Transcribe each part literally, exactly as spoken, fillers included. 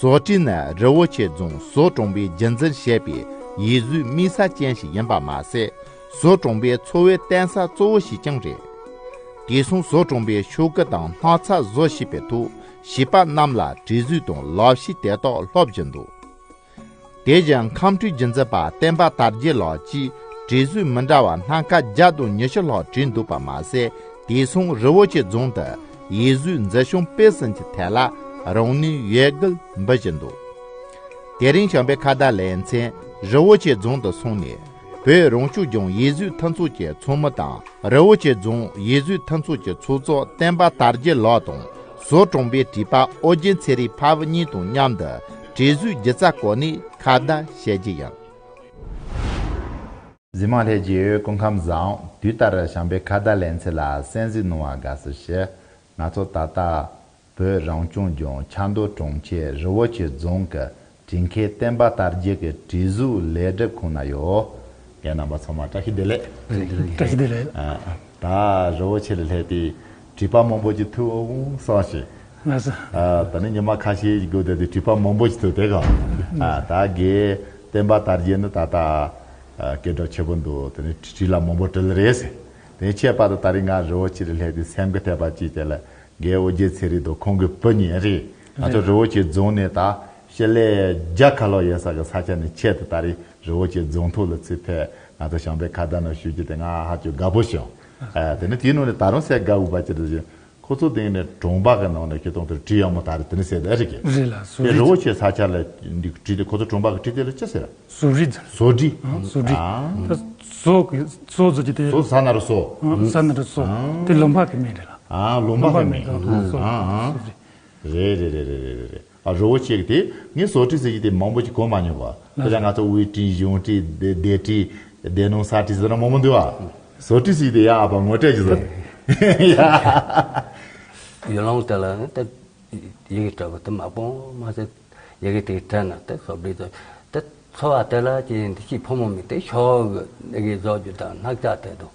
བཟོ་གྲྭ་ནི་རི་བོ་ཆེ་རྫོང་བཟོ་གྲོང་པས་རྒྱུན་འཛིན་བྱས་པའི་ཡིག་གཟུགས་དམིགས་བསལ་ཅན་ཞིག་ཡིན་པ་མ་ཟད། བཟོ་གྲོང་པའི་འཚོ་བའི་བརྟེན་ས་གཙོ་བོ་ཞིག་ཀྱང་རེད། དེང་སང་བཟོ་གྲོང་པའི་ཤོག་གུ་དང་སྣག་ཚ་བཟོ་བྱེད་པའི་ཐོག་བྱིས་པ་རྣམས་ལ་བྲིས་གཟུགས་དང་ལག་ཤེས་དེ་དག་སློབ་བཞིན་འདུག་དེ་བཞིན་ཁམས་ཁྲོད་རྒྱུན་འཛིན་པ་བསྟན་པ་དར་རྒྱས་ལགས་ཀྱིས་བྲིས་གཟུགས་མི་འདྲ་བ་སྣ་ཁ་བརྒྱ་དང་ཉི་ཤུ་ལྷག་བྲིས་འདུག་པ་མ་ཟད། དེང་སང་རི་བོ་ཆེ་རྫོང་དུ་ཡིག་གཟུགས་འཛིན་སྐྱོང་སྤེལ་གསུམ་གྱི་ཐད་ལ་རང་ནུས་ཡོད་རྒུ་འབུལ་བཞིན་འདུག་དེ་རིང་བྱམས་པའི་ཁ་བརྡ་ལེ་ཚན་རི་བོ་ཆེ་རྫོང་དུ་སོང་ནས། བོད་རང་སྐྱོང་ལྗོངས་ཡིག་གཟུགས་མཐུན་ཚོགས་ཀྱི་ཚོགས་མི་དང་། རི་བོ་ཆེ་རྫོང་ཡིག་གཟུགས་མཐུན་ཚོགས་ཀྱི་ཚོགས་གཙོ་བསྟན་པ་དར་རྒྱས་ལགས་དང་། བཟོ་གྲོང་པའི་བྲིས་པ་ཨོ་རྒྱན་ཚེ་རིང་འཕགས་པ་གཉིས་དང་མཉམ་དུ་བྲིས་གཟུགས་སྒྱུ་རྩལ་སྐོར་ནས་ཁ་བརྡ་བྱེད་རྒྱུ་ཡིན། གཟིགས་མང་ལྷན་རྒྱས་སྐུ་ཁམས་བཟང་། དུས་ལྟར་བྱམས་པའི་ཁ་བརྡ་ལེ་ཚན་ལ་གསན་གཟིགས་གནང་བར་དགའ་བསུ་ཞུ། ང་ཚོ་ད་ལྟ་བོད་རང་སྐྱོང་ལྗོངས་ཆབ་མདོ་གྲོང་ཁྱེར་རི་བོ་ཆེ་རྫོང་གི་བྲིས་མཁན་བསྟན་པ་དར་རྒྱས་ཀྱི་བྲིས་གཟུགས་ལས་སྒྲུབ་ཁང་ན་ཡོད། རྒན་རྣམ་པ་ཚང་མ་བཀྲ་ཤིས་བདེ་ལེགས། བཀྲ་ཤིས་བདེ་ལེགས། ཨ། ད་རི་བོ་ཆེ་ལ་སླེབས་ཏེ་བྲིས་པ་མང་པོ་ཅིག་ཐུག་སོང་ཞེས། ལགས་སོ། ཨ། ད་ནི་ཉི་མ་ཁ་ཤས་ཤིག་སྒུག་བསྡད་དེ་བྲིས་པ་མང་པོ་ཅིག་ཐུག་དེ་ག་ཨ། ད་རྒན་བསྟན་པ་དར་རྒྱས་ནི་ད་ལྟ་ཨ། སྐད་གྲགས་ཆེ་པོ་འདུག་དེ་ནི་བྲིས་ལ་མང་པོ་བྲིས་ལ་རེད་ཟེར། དེ་ནི་ཁྱད་པར་དུ་ད་རིང་ང་རི་བོ་ཆེ་ལ་སླེབས་ཏེ་སེམས་ཀྱི་དད་པ་ཅིག་དེ་ལ་རྒན་ཨོ་རྒྱན་ཚེ་རིང་དང་ཁོང་གི་བུ་གཉིས་རེད། ང་ཚོ་རི་བོ་ཆེ་རྫོང་ནས་ད་ཤི་ལེ་བརྒྱ་ཁ་ལོ་ཡོད་ས་གི་ས་ཆ་ནས་ཆེད་དུ་ད་རེས་རི་བོ་ཆེ་རྫོང་ཐོག་ལ་ཚུར་ཕེབས་ང་ཚོ་བྱམས་པའི་ཁ་བརྡ་ནང་ཞུགས་རྒྱུ་དེ་ང་ཧ་ཅང་དགའ་པོ་བྱུང་། ཨ། དེ་ནི་དེའི་ནང་ནས་ད་རུང་སེ་དགའ་འུ་པ་ཅི་རེད་ཅེ། ཁོ་ཚོ་དེང་ནས་གྲོང་པ་གི་ནང་ནས་ཁྱེད་ཚོ་དེར་བྲིས་ཡག་མོ་ད་རེད་དེ་ནི་ཟེར་ད་རེད་ཀྱི། རེད་ལ་བཟོ་དེ་རི་རིགས། བོ་ཆེ་ས་ཆ་ལ་འདི་བྲིས་དེ་ཁོ་ཚོ་གྲོང་པ་གི་བྲིས་དེ་ལ་ཅི་ཟེར། བཟོ་རིགས། བཟོ་རིགས། ཨ། བཟོ་རིགས། ཨ། ད་བཟོ་གི་བཟོ་བཟོ་གི་དེ། བཟོ་ས་ན་རུ་བཟོ། ཨ། ས་ན་རུ་བཟོ། ཨ། དེ་ལུང་པ་གི་མིང་རེད་ལ། ཨ། ལུང་པ་གི་མིང་། ལུང་པ་གི་མིང་། ཨ། བཟོ་ཨ། བཟོ་རིགས། རེད་རེད། ཨ། རི་བོ་ཆེ་གི་དེ་ངས་བཟོ་བྲིས་ཟེར་གྱི་དེ་མང་པོ་ཅིག་གོ་མ་མྱོང་བ། དེ་ལ་ང་ཚོ་དབུས་བྲིས་གཞུང་བྲིས་སྡེ་སྡེ་བྲིས་སྡེ་སྣོམ་ས་བྲིས་ཟེར་ན་མང་པོ་འདུག་བ། བཟོ་བྲིས་ཟེར་གྱི་དེ་ཡ་ཨ་ཕ་ངོ་སྤྲད་ཀྱི་ཟེར། ཡ། ཡུལ་ལུང་དེ་ལ་ད་ཡི་གེ་འབྲི་བ་དེ་མ་སྤོང་མ་ཟད་ཡི་གེ་དེ་བྲིས་ན་དེ་བཟོ་བྲིས་ཟེར་དེ་འཚོ་བ་དེ་ལ་ཅི་འདི་ཤི་ཕོ་མོ་མི་དེ་ཤོག་ཡི་གེ་བཟོ་རྒྱུ་དང་སྣག་ཚ་དེ་དང་།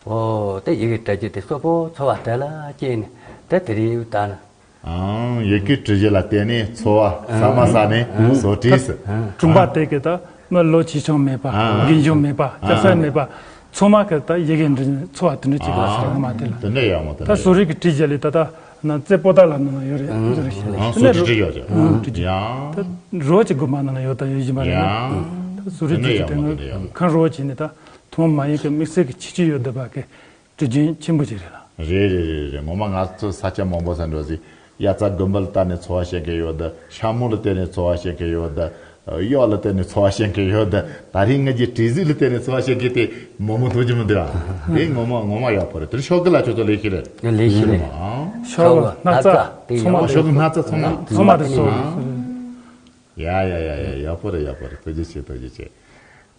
འོ་དེ་ཡི་གེ་འབྲི་རྒྱུ་དེ་གཙོ་བོ་འཚོ་བ་དེ་ལ་ཅི་ནི་དེ་དེ་རིགས་ད་ནི། ཨང་། ཡི་གེ་འབྲི་རྒྱུ་ལ་བརྟེན་ནས་འཚོ་བ་ཟ་མ་ཟ་ནས་བཟོ་བྲིས་སུ། གྲོང་པ་དེ་གི་ད་མི་ལོ་ཆེ་ཆུང་མེད་པ། ཨ། རྒན་གཞོན་མེད་པ། སྐྱ་སེར་མེད་པ། ཚང་མ་གི་ད་ཡི་གེ་འབྲི་འཚོ་བ་དེ་འདྲ་ཅིག་ལ་ཟེར་ང་མ་དེ་ལ། དེ་འདྲ་ཡག་མོ་དེ་ད་འདྲ་བཟོ་ཡག་རིགས་ཀྱི་བྲིས་རྒྱུ་ལས་ད་ད་ན་རྩེ་པོ་ཏ་ལ་ནང་ན་ཡོད་རེད། ཨ། བཟོ་རིགས་ཤིག་ཨ། བཟོ་བྲིས་བྲིས་ཡོད་ཀྱང་། ཨ། བྲིས་རྒྱུ་ཡང་། ད་རོ་ཅིག་དགོན་པ་ནང་ན་ཡོད་ད་ཡོད་བཞིན་པ་རེད་ན། ཡང་། ད་བཟོ་རིགས་དེ་ཅིག་དེ་ང་ཁང་རོ་ཅིག་ནས་ད་ཐོག་མ་ཡིན་གི་དམིགས་བསལ་གྱི་ཁྱད་ཆོས་ཡོད་བསྡད་པ་གི། དྲི་རྒྱུན་ཆེན་པོ་ཅིག་རེད་ལ། རེད་རེད་རེད་རེད། ངོ་མ་ང་ཚོ་ས་ཆ་མང་པོ་ས་འགྲོ་ཟིག་དབྱར་རྩྭ་དགུན་འབུ་ལ་བལྟས་ནས་འཚོ་བ་བྱེད་མཁན་ཡོད་དེ། ཤ་མོ་ལ་བལྟས་ནས་འཚོ་བ་བྱེད་མཁན་ཡོད་དེ། གཡོག་ལ་བལྟས་ནས་འཚོ་བ་བྱེད་མཁན་ཡོད་དེ། ད་རིང་ངེད་ཀྱི་བྲིས་གཟུགས་ལ་བལྟས་ནས་འཚོ་བ་བྱེད་མཁན་དེ་མང་པོ་ཐུག་གི་མི་འདུག་ཨ། དེ་ངོ་མ་ངོ་མ་ཡག་པོ་རེད། དེར་ཤོག་གི་ལ་ཁྱོད་ཚོ་ལས་ཤིག་རེད། ལས་ཤིག་རེད། ཤོག་གི་སྣག་ཚ་ཚང་མ། ཤོག་གི་སྣག་ཚ་ཚང་མ། ཚང་མ་དེ་སོ། ཡ་ཡ་ཡ་ཡ། ཡག་པོ་རེད། ཡག་པོ་རེད། ཐུགས་རྗེ་ཆེ། ཐུགས་རྗེ་ཆེ།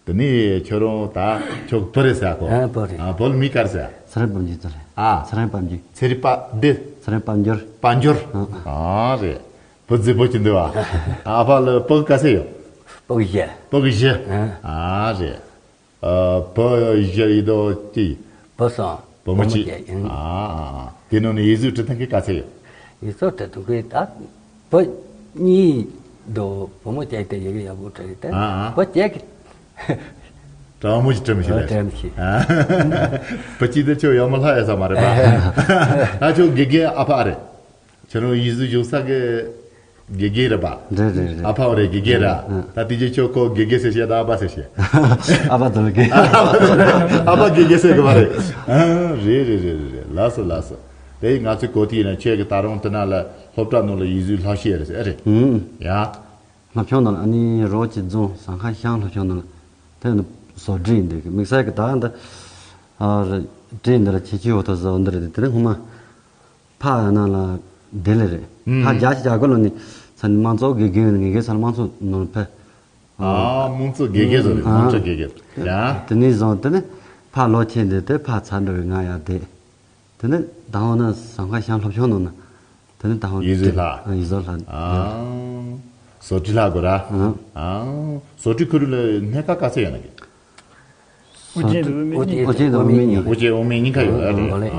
དེ་ནས་ཁྱོད་རང་ད་ཁྱོད་བུ་རེད་ཟེར་གོ། ཨ། བུ་རེད། ཨ། བུ་ལ་མིང་ག་རེ་ཟེར། ཚེ་རིང་དཔལ་འབྱོར་ཟེར་རེད། ཨ། ཚེ་རིང་དཔལ་འབྱོར། ཚེ་རིང་དཔལ་འདི། ཚེ་རིང་དཔལ་འབྱོར། དཔལ་འབྱོར། ཨ། ཨ་རེད། བུ་རྫིག་པོ་ཅིག་འདུག་བ། ཨ་ཕ་ལ་སྤུ་གུ་ག་ཚད་ཡོད། སྤུ་གུ་བཞི། སྤུ་གུ་བཞི། ཨ། ཨ་རེད། ཨ། བུ་བཞི་ཡིན་དོ་ཅི། བུ་གསུམ། བུ་མོ་གཅིག། བུ་མོ་གཅིག། ཨ། ཨ། ཨ། དེ་ནང་ནས་ཡིག་གཟུགས་འབྲི་སྟངས་ཀྱི་ག་ཚད་ཡོད། ཡིག་གཟུགས་འབྲི་སྟངས་ཀྱི་ད་བུ་གཉིས་འདུག་བུ་མོ་གཅིག་དེ་ཡི་གེ་ཡག་པོ་འབྲི་གི་དེ། ཨ། ཨ། བུ་གཅིག་གི། དྲང་མོ་ཞིག་དྲི་མི་ཤེས་ལ། དྲི་མི་ཤེས། ཨ། བུ་གཅིག་དེ་ཁྱོད་ཡག་མོ་ལྷག་ཡོད་ས་མ་རེད་པ། ད་ཁྱོད་དགེ་རྒན་ཨ་ཕ་རེད། ཁྱོད་རང་ཡིག་གཟུགས་སྦྱོང་ས་གི་དགེ་རྒན་རེད་པ། རེད་རེད་རེད། ཨ་ཕ་བ་རེད་དགེ་རྒན་ར། ཨ། ད་དེ་རྗེས་ཁྱོད་ཁོ་དགེ་རྒན་ཟེར་བཤད་ད་ཨ་ཕ་ཟེར་བཤད། ཨ་ཕ་དང་དགེ། ཨ་ཕ་དང་ཨ་ཕ་དགེ་རྒན་ཟེར་གི་མ་རེད། ཨ། རེད་རེད་རེད་རེད་རེད། ལགས་སོ་ལགས་སོ། དེ་ང་ཚོའི་གོ་ཐིག་ཡིན་ན་ཁྱོད་ཀྱི་ད་རུང་དེ་ན་ལ་སློབ་གྲྭ་ནང་ལ་ཡིག་གཟུགས་སློབ་ཤེས་རེད་ཟེར་ཨེ་རེད། ཨུམ། ཡ། སློབ་ཆུང་ནང་ལ་ཨ་ནི་རི་བོ་ཆེ་རྫོང་ཟམ་ཁ་ཤང་སློབ་ཆུང་ནང་ལ་དེ་ནི་བཟོ་བྲིས་འདི་གི་དམིགས་བསལ་གི་ད་འདི། ཨ། རི་བྲིས་འདི་ལ་ཁྱད་ཆོས་ཡོད་ཐོག་བཟོ་འདི་རེད། དེ་རིང་སྔོན་མ། ཕ་ཡ་ན་ལ་དེ་ལས་རེད། ཨུམ། ཕ་རྒྱ་ཆེ་རྒྱ་གོ་ལོ་ནི་ཚ་ནི་མང་ཚོགས་དགེ་རྒན་ངེ་གེ་ཚ་ནི་མང་ཚོགས་ནང་ཕེ། ཨ། མང་ཚོགས་དགེ་རྒན་ཚོ་རེད། ཨ། མང་ཚོགས་དགེ་རྒན། ཡ། དེ་ནས་བཟུང་དེ་ནི་ཕ་ལོ་ཆེན་དེ་དེ་ཕ་ཚ་འགྲོ་བའི་ང་ཡ་དེ། དེ་ནི་ད་ཧོ་ན་ཟམ་ཁ་ཤང་སློབ་ཆུང་ནང་ན། དེ་ནི་ད་ཧོ་ཡིག་གཟུགས་ལྷ། ཡིག་གཟུགས་ལྷ། ཨ། བཟོ་བྲིས་ལྷ་དགོས་ར། ཨ། ཨ། བཟོ་བྲིས་ཁུལ་ལ་སྣེ་ཁ་ག་ཚད་ཡོད་ན་གི། ཨོ་རྒྱན་དང་དབུ་མའི་གཉིས། ཨོ་རྒྱན་དང་དབུ་མའི་གཉིས། ཨོ་རྒྱན་དབུ་མའི་གཉིས་ཀ་ཡོད་རེད། ཨ།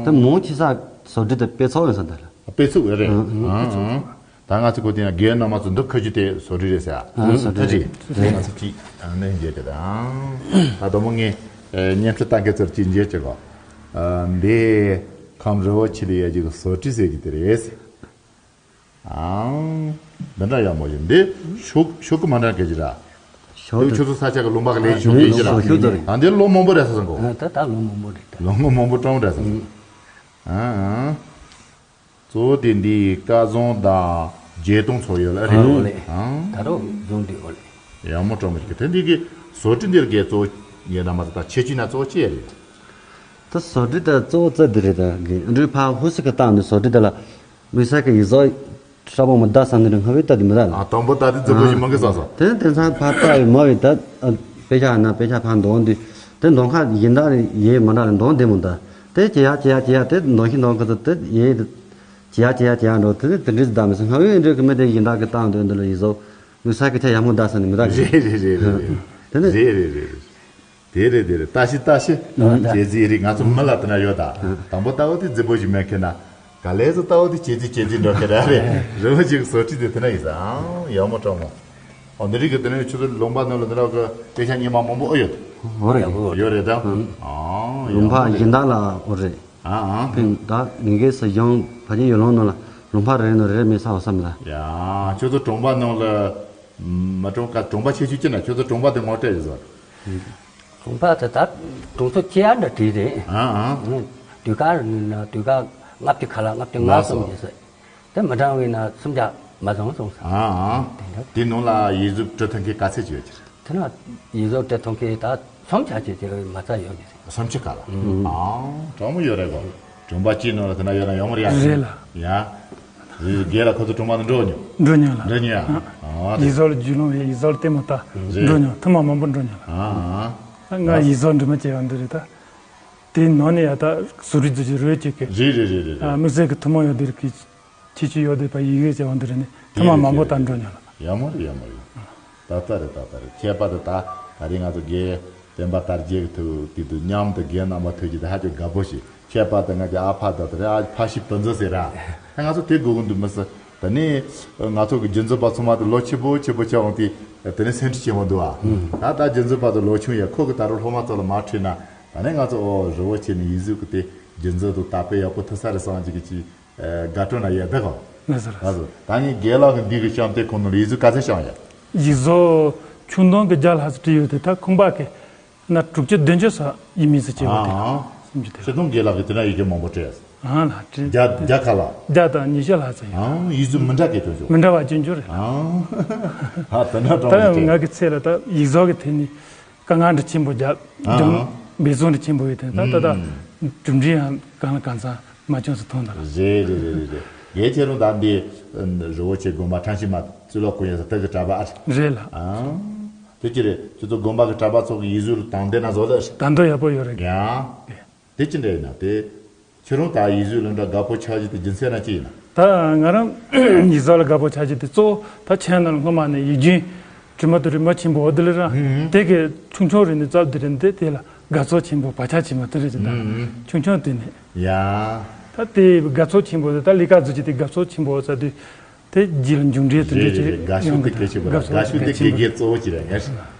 ད་མང་ཆེ་ས་བཟོ་བྲིས་དེ་དཔེ་ཚོགས་ཡོད་ས་འདི་རེད། དཔེ་ཚོགས་ཡོད་རེད། ཨ། ཨ། ད་ང་ཚོ་གོ་དེ་ཡང་རྒན་རྣམ་པ་ཚོ་འདི་ཁ་རྒྱུ་དེ་བཟོ་གྲྭ་རེད་ཟེར། ཨ། བཟོ་གྲྭ་ད་ཅི་རེད། ང་ཚོ་ཅི་ཨ་ནི་མཇལ་དེ་དང་། ད་དུང་མོ་ངས་ཨེ་བརྙན་འཕྲིན་ལྟ་མཁན་ཚོར་ཅི་མཇལ་བྱེད་གོ། ཨ། འདི་ཁམས་རི་བོ་ཆེ་ལ་ཡོད་ཀྱི་བཟོ་གྲྭ་ཟེར་གྱི་དེ་རེད། ཨང་། འདི་འདྲ་ཡག་མོ་ཡིན། འདི་ཤོག་ཤོག་གུ་མ་འདྲ་ག་ཅི་ར། ཤོག་དེ་ཁྱོད་ཚོ་ས་ཆ་གི་ལུང་པ་གི་ལས་ཤོག་ཡིན་ཅི་ར། ཤོག་དེ་རེད། ད་འདི་ལོ་མང་པོ་རེད་ས་སང་གོ། ཨ། ད་ད་ལོ་མང་པོ་རེད་ད། ལོ་ངོ་མང་པོ་གྲོང་རེད་ས་སང་། ཨང་ཨང་། གཙོ་བོ་དེ་འདི་སྐལ་བཟང་དང་རྒྱལ་སྟོང་ཚོ་ཡོད་ལ་རེད། ཨོ་ལེ། ཨང་། ད་རུང་རྫོང་འདི་ཨོ་ལེ། ཡག་མོ་གྲོང་མོ་ཞིག་གི་དེ་འདི་གི་བཟོ་གྲྭ་འདིར་གི་གཙོ་བོ་ངའི་རྣམ་པ་ཚོ་ད་ཁྱད་ཆོས་ན་གཙོ་བོ་ཅི་ཡ་རེད། ད་བཟོ་གྲྭ་ད་གཙོ་བོ་རྩ་འདི་རེད། ད་གི་འགྲུལ་ཕ་ཧུ་སི་གི་བཏང་ནས་བཟོ་གྲྭ་ད་ལ་དམིགས་བསལ་གི་ཡིག་གཟུགས་ཧྲ་པོ་མི་ད་ས་འདི་རེད། སྔ་བའི་ད་དེ་མི་ད་ལ། ཨ། དང་པོ་ད་དེ་རྫི་བོ་ཞིག་མང་གི་ས་ས། དེ་དེང་སང་ཕ་ད་ཡི་མ་བའི་ད། ཨ། དཔེ་ཆ་ན་དཔེ་ཆ་ཕ་འདོན་དུས་དེ་འདོན་ཁ་ཡིན་ད་ཡེ་མ་འདྲ་ལ་འདོན་བདེ་མོ་ད། དེ་ཇེ་ཡག་ཇེ་ཡག་ཇེ་ཡག་དེ་འདོན་ཤི་འདོན་གི་ད་དེ་ཡེ་དེ་ཇེ་ཡག་ཇེ་ཡག་ཇེ་ཡག་འགྲོ། དེ་དེ་འདྲི་ད་མི་སྲིད། སྔ་བའི་འགྲོ་གི་མི་དེ་ཡིན་ད་གི་བཏང་དོན་འདི་ལ་ཡིག་གཟུགས་དམིགས་བསལ་གི་ཆ་ཡག་མོ་ད་ས་ནི་མི་ད་གི། རེད་རེད་རེད་རེད། དེ་ནི་རེད་རེད་རེད་རེད། དེ་རེད་དེ་རེད། ད་ཤི་ད་ཤི། ཨ། ད་ཇེ་ཟི་རེད། ང་ཚོ་མི་ལ་དེ་འདྲ་ཡོད་ད། ཨ། དང་པོ་ལྟ་བུ་དེ་རྫི་བོ་ཞིག་མེད་མཁན་ན། ག་ལེ་ཚོ་ལྟ་བུ་དེ་ཇེ་ཟི་ཇེ་ཟི་འགྲོ་མཁན་ར་རེད། རི་བོ་ཞིག་བཟོ་ཁྲིད་དེ་དེ་འདྲ་ཡིན་ས། ཨང་། ཡག་མོ་གྲོང་མོ། ཨོ། འདི་རིགས་ཀྱི་དེ་ནས་ཁྱོད་ཚོ་ལུང་པ་ནང་ལ་འདི་འདྲ་གི་དཔེ་ཆ་རྙིང་པ་མང་པོ་ཨོ་ཡོད། ཨོ་རེད། ཡག་པོ་ཡོད་རེད་ད། ཨང་། ཨང་། ལུང་པ་ཡག་པོ་ཡིན་ད་ལ་ཨོ་རེད། ཨ་ཨ། ཕིན་ད་ངེད་ཀྱི་སྲིད་གཞུང་ཕ་གི་ཡུལ་ལུང་ནང་ལ་ལུང་པ་རེ་རེ་ནང་རེ་རེ་མེད་ས་འོ་བསམ་ལ། ཡ། ཁྱོད་ཚོ་གྲོང་པ་ནང་ལ་མ་གྲོང་ཀ་གྲོང་པ་ཆེ་ཆུང་ཅི་ན། ཁྱོད་ཚོ་གྲོང་པ་དེ་ངོ་སྤྲད་ཡོད་ཟེར། གྲོང་པ་དེ་ད་གྲོང་ཚོ་ཆེ་ཡ་འདྲ་བྲིས་རེད། ཨ་ཨ། ཨང་། དུས་ཀ་ན་དུས་ཀ་ལྔ་བཅུ་ཁ་ལ་ལྔ་བཅུ་ང་ལྔ་སོ། གསུམ་ཡོད་ས། དེ་མི་གྲངས་བས་ན་སུམ་བརྒྱ་མ་ཚང་སོང་ས། ཨ་ཨ། དེ་འདྲ། དེ་ནང་ལ་ཡིག་གཟུགས་འབྲི་ཐུབ་མཁན་ག་ཚད་ཅིག་ཡོད་ཀྱི་རེད། དེ་ན་ཡིག་གཟུགས་འབྲི་ཐུབ་མཁན་ད་སུམ་བརྒྱ་ཅིག་ཅིག་མ་རྩ་ཡོད་ཀྱི་རེད། སུམ་ཅུ་ཁ་ལ། ཨང་། གྲོང་མོ་ཡོད་རེད་གོ། གྲོང་པ་གཅིག་ནང་ལ་དེ་འདྲ་ཡོད་ན་ཡོད་མ་རེད་ཡ། རེད་ལ། ཡ། རེད། རྒན་ལགས་ཁོ་ཚོ་གྲོང་པ་ནང་འགྲོ་མྱོང་། འགྲོ་མྱོང་ལ། འགྲོ་མྱོང་ཡ། ཨ། ཨ། ཡིག་གཟུགས་ལ་རྒྱུས་ལོན་བྱས་ཡིག་གཟུགས་ལ་ལྟད་མོ་ལྟ། རེད། འགྲོ་མྱོང་། ཐེངས་མ་མང་པོ་འགྲོ་མྱོང་ལ། ཨ་ཨ། ང་ཡིག་གཟུགས་འབྲི་མ་བྱས་པ་འདི་རེད་ད། དེའི་ནང་ནས་ཡ་ད་བཟོ་རིག་རྫུ་ཅིག་རོལ་ཅིག་གི། རེད་རེད་རེད་རེད། ཨ། དམིགས་བསལ་གྱི་ཐུན་མོང་ཡོད་དེ་རིགས་ཀྱི་ཁྱད་ཆོས་ཡོད་དེ་པ་ཡི་གེ་བྱ་བ་འདི་རེད་ནས་ཐུན་མོང་མང་པོ་ད་འགྲོ་མྱོང་ལ། ཡག་མོ་རེད། ཡག་མོ་རེད། ད་ལྟ་རེད། ད་ལྟ་རེད། ཁྱད་པར་དུ་ད་ད་རེས་ང་ཚོ་རྒན་སྤེན་པ་དར་རྒྱས་ཀྱི་ཐུག་དུས་དུ་མཉམ་དུ་རྒན་རྣམ་པ་ཐུག་རྒྱུ་དེ་ཧ་ཅང་དགའ་པོ་ཞིག་ཁྱད་པར་དུ་ང་ཚོའི་ཨ་ཕ་དང་དེ་རེད། ཨ་ཕ་ཤི་བུ་འཛིན་ཟེར་ར། ད་ང་ཚོ་དེ་དགོས་ཀྱི་འདུག་མི་སྲིད། ད་ནི་ང་ཚོ་གི་རྒྱུན་འཛིན་པ་ཚང་མ་དེ་ལོ་ཆེན་པོ་ཆེན་པོ་ཆགས་འོང་དུས་དེ་ནི་སེམས་ཁྲལ་ཆེན་པོ་འདུག་ཨ། ད་ད་རྒྱུན་འཛིན་པ་དེ་ལོ་ཆུང་ཡ་ཁོ་གི་ད་རུང་སློབ་མ་ཚོ་ལ་མ་ཁྲིད་ན། ད་ནི་ང་ཚོ་ཨོ་རི་བོ་ཆེ་ནས་ཡིག་གཟུགས་ཀྱི་དེ་རྒྱུན་འཛིན་དུ་དར་སྤེལ་ཡག་པོ་ཐུབ་ས་རེད་བསམ་གྱི་གི་ཅིག་ཨེ། དགའ་སྤྲོ་ན་ཡོད་ད་གོ། ལགས་སོ་ལགས་སོ། ད་ངས་རྒན་ལགས་ཀྱི་འདི་གི་བཤམས་སྟེགས་ཁོང་ནང་ལ་ཡིག་གཟུགས་ག་ཚད་བཤམས་ཡོད། ཡིག་གཟུགས་ཆུང་འདོན་གྱི་བརྒྱ་ལྷག་ཙམ་བྲིས་ཡོད་དེ། ད་ཁང་པ་གི་ན་དྲུག་ཅུ་བདུན་ཅུ་ས་ཡིན་མིན་ཟེར་བྱས་པ་དེ། ཨ་ཨ། སེམས་ཀྱི་དེ། ཕྱི་ཐོང་རྒན་ལགས་ཀྱི་དེ་ན་ཡི་གེ་མང་པོ་བྲིས། ཨ་ལ་བྲིས། བརྒྱ་བརྒྱ་ཁ་ལ། བརྒྱ་དང་ཉི་ཤུ་ལྷག་ཙམ་ཡོད། ཨང་། ཡིག་གཟུགས་མི་འདྲ་གས་ཅུང་ཅུང་རེད། མི་འདྲ་བ་ཅུང་ཅུང་རེད། ཨང་། ཨ་དེ་འདྲ་ད་གྲོང་ཡིག་ང་གི་ཚེ་ལ་ད་ཡིག་གཟུགས་ཀྱི་ཐད་ནས་དཀའ་ངལ་འདྲ་ཆེན་པོ་རྒྱབ། ཨ་ཨ། འབད་བརྩོན་འདྲ་ཆེན་པོ་ཡོད་དེ། ད་ད་ད་ཨུམ། གྲུབ་འབྲས་ཡང་གང་ལ་གང་འཚམ་མ་བྱུང་ཟེར་མཐོང་ད་ལ། རེད་རེད་རེད་རེད་རེད། ངས་ཁྱེད་རང་ད་འདི་རི་བོ་ཆེ་དགོན་པ་ཁྲང་ཤིས་མ་གཙུག་ལག་ཁང་ཡོད་ས་དེ་གི་གྲྭ་པ་ཨ་རེད། རེད་ལ། ཨང་། དེ་ཅི་རེད། ཁྱེད་ཚོ་དགོན་པ་གི་གྲྭ་པ་ཚོ་གི་ཡིག་གཟུགས་ལ་དང་འདོད་ན་བཟོ་ལ་ཨ་རེད། དང་འདོད་ཡག་པོ་ཡོད་རེད། ཡང་། དེ་ཅི་འདྲ་ཡིན་ན་དེ། ཁྱེད་རང་ད་ཡིག་གཟུགས་ལ་འདྲ་དགའ་པོ་ཆགས་རྒྱུ་དེ་རྒྱུ་མཚན་ན་ཅི་ཡིན་ན། ད་ང་རང་ཡིག་གཟུགས་ལ་དགའ་པོ་ཆགས་རྒྱུ་དེ་གཙོ་བོ་ད་ཁྱེད་རང་སྔོན་མ་ནས་ཡིག་རྒྱུན་དྲི་མ་དེ་རི་མ་ཆེན་པོ་འོ་དེ་ལ་ར། ཧུམ་ཧུམ། དེ་གི་ཆུང་ཆུང་རེ་ནས་རྩ་དེ་རེ་འདི་དེ་ལ་དགའ་ཚོར་ཆེན་པོ་བག་ཆགས་ཆེན་པོ་དེ་རེད་ད། ཧུམ་ཧུམ། ཆུང་ཆུང་དེ་ནས། ཡ། ད་དེ་དགའ་ཚོར་ཆེན་པོ་དེ་ད་ལས་ཀ་བཟོ་རྒྱུ་དེ་དགའ་ཚོར་ཆེན་པོ་ཟེར་དུས། དེ་རྗེས་ལ་མཇུག་འབྲས་དེ་འདྲ་རེད་རེད་ཅིག་རེད། དགའ་ཤོས་ཡོང་གི་དེ་གལ་ཆེ་བོ་རེད། དགའ་ཤོས་དེ་དགའ་ཤོས་དེ་དེ་གལ་ཆེ་གེ་བོ་གེ་རེད། གཙོ་བོ་ཅིག་རེད་ངས།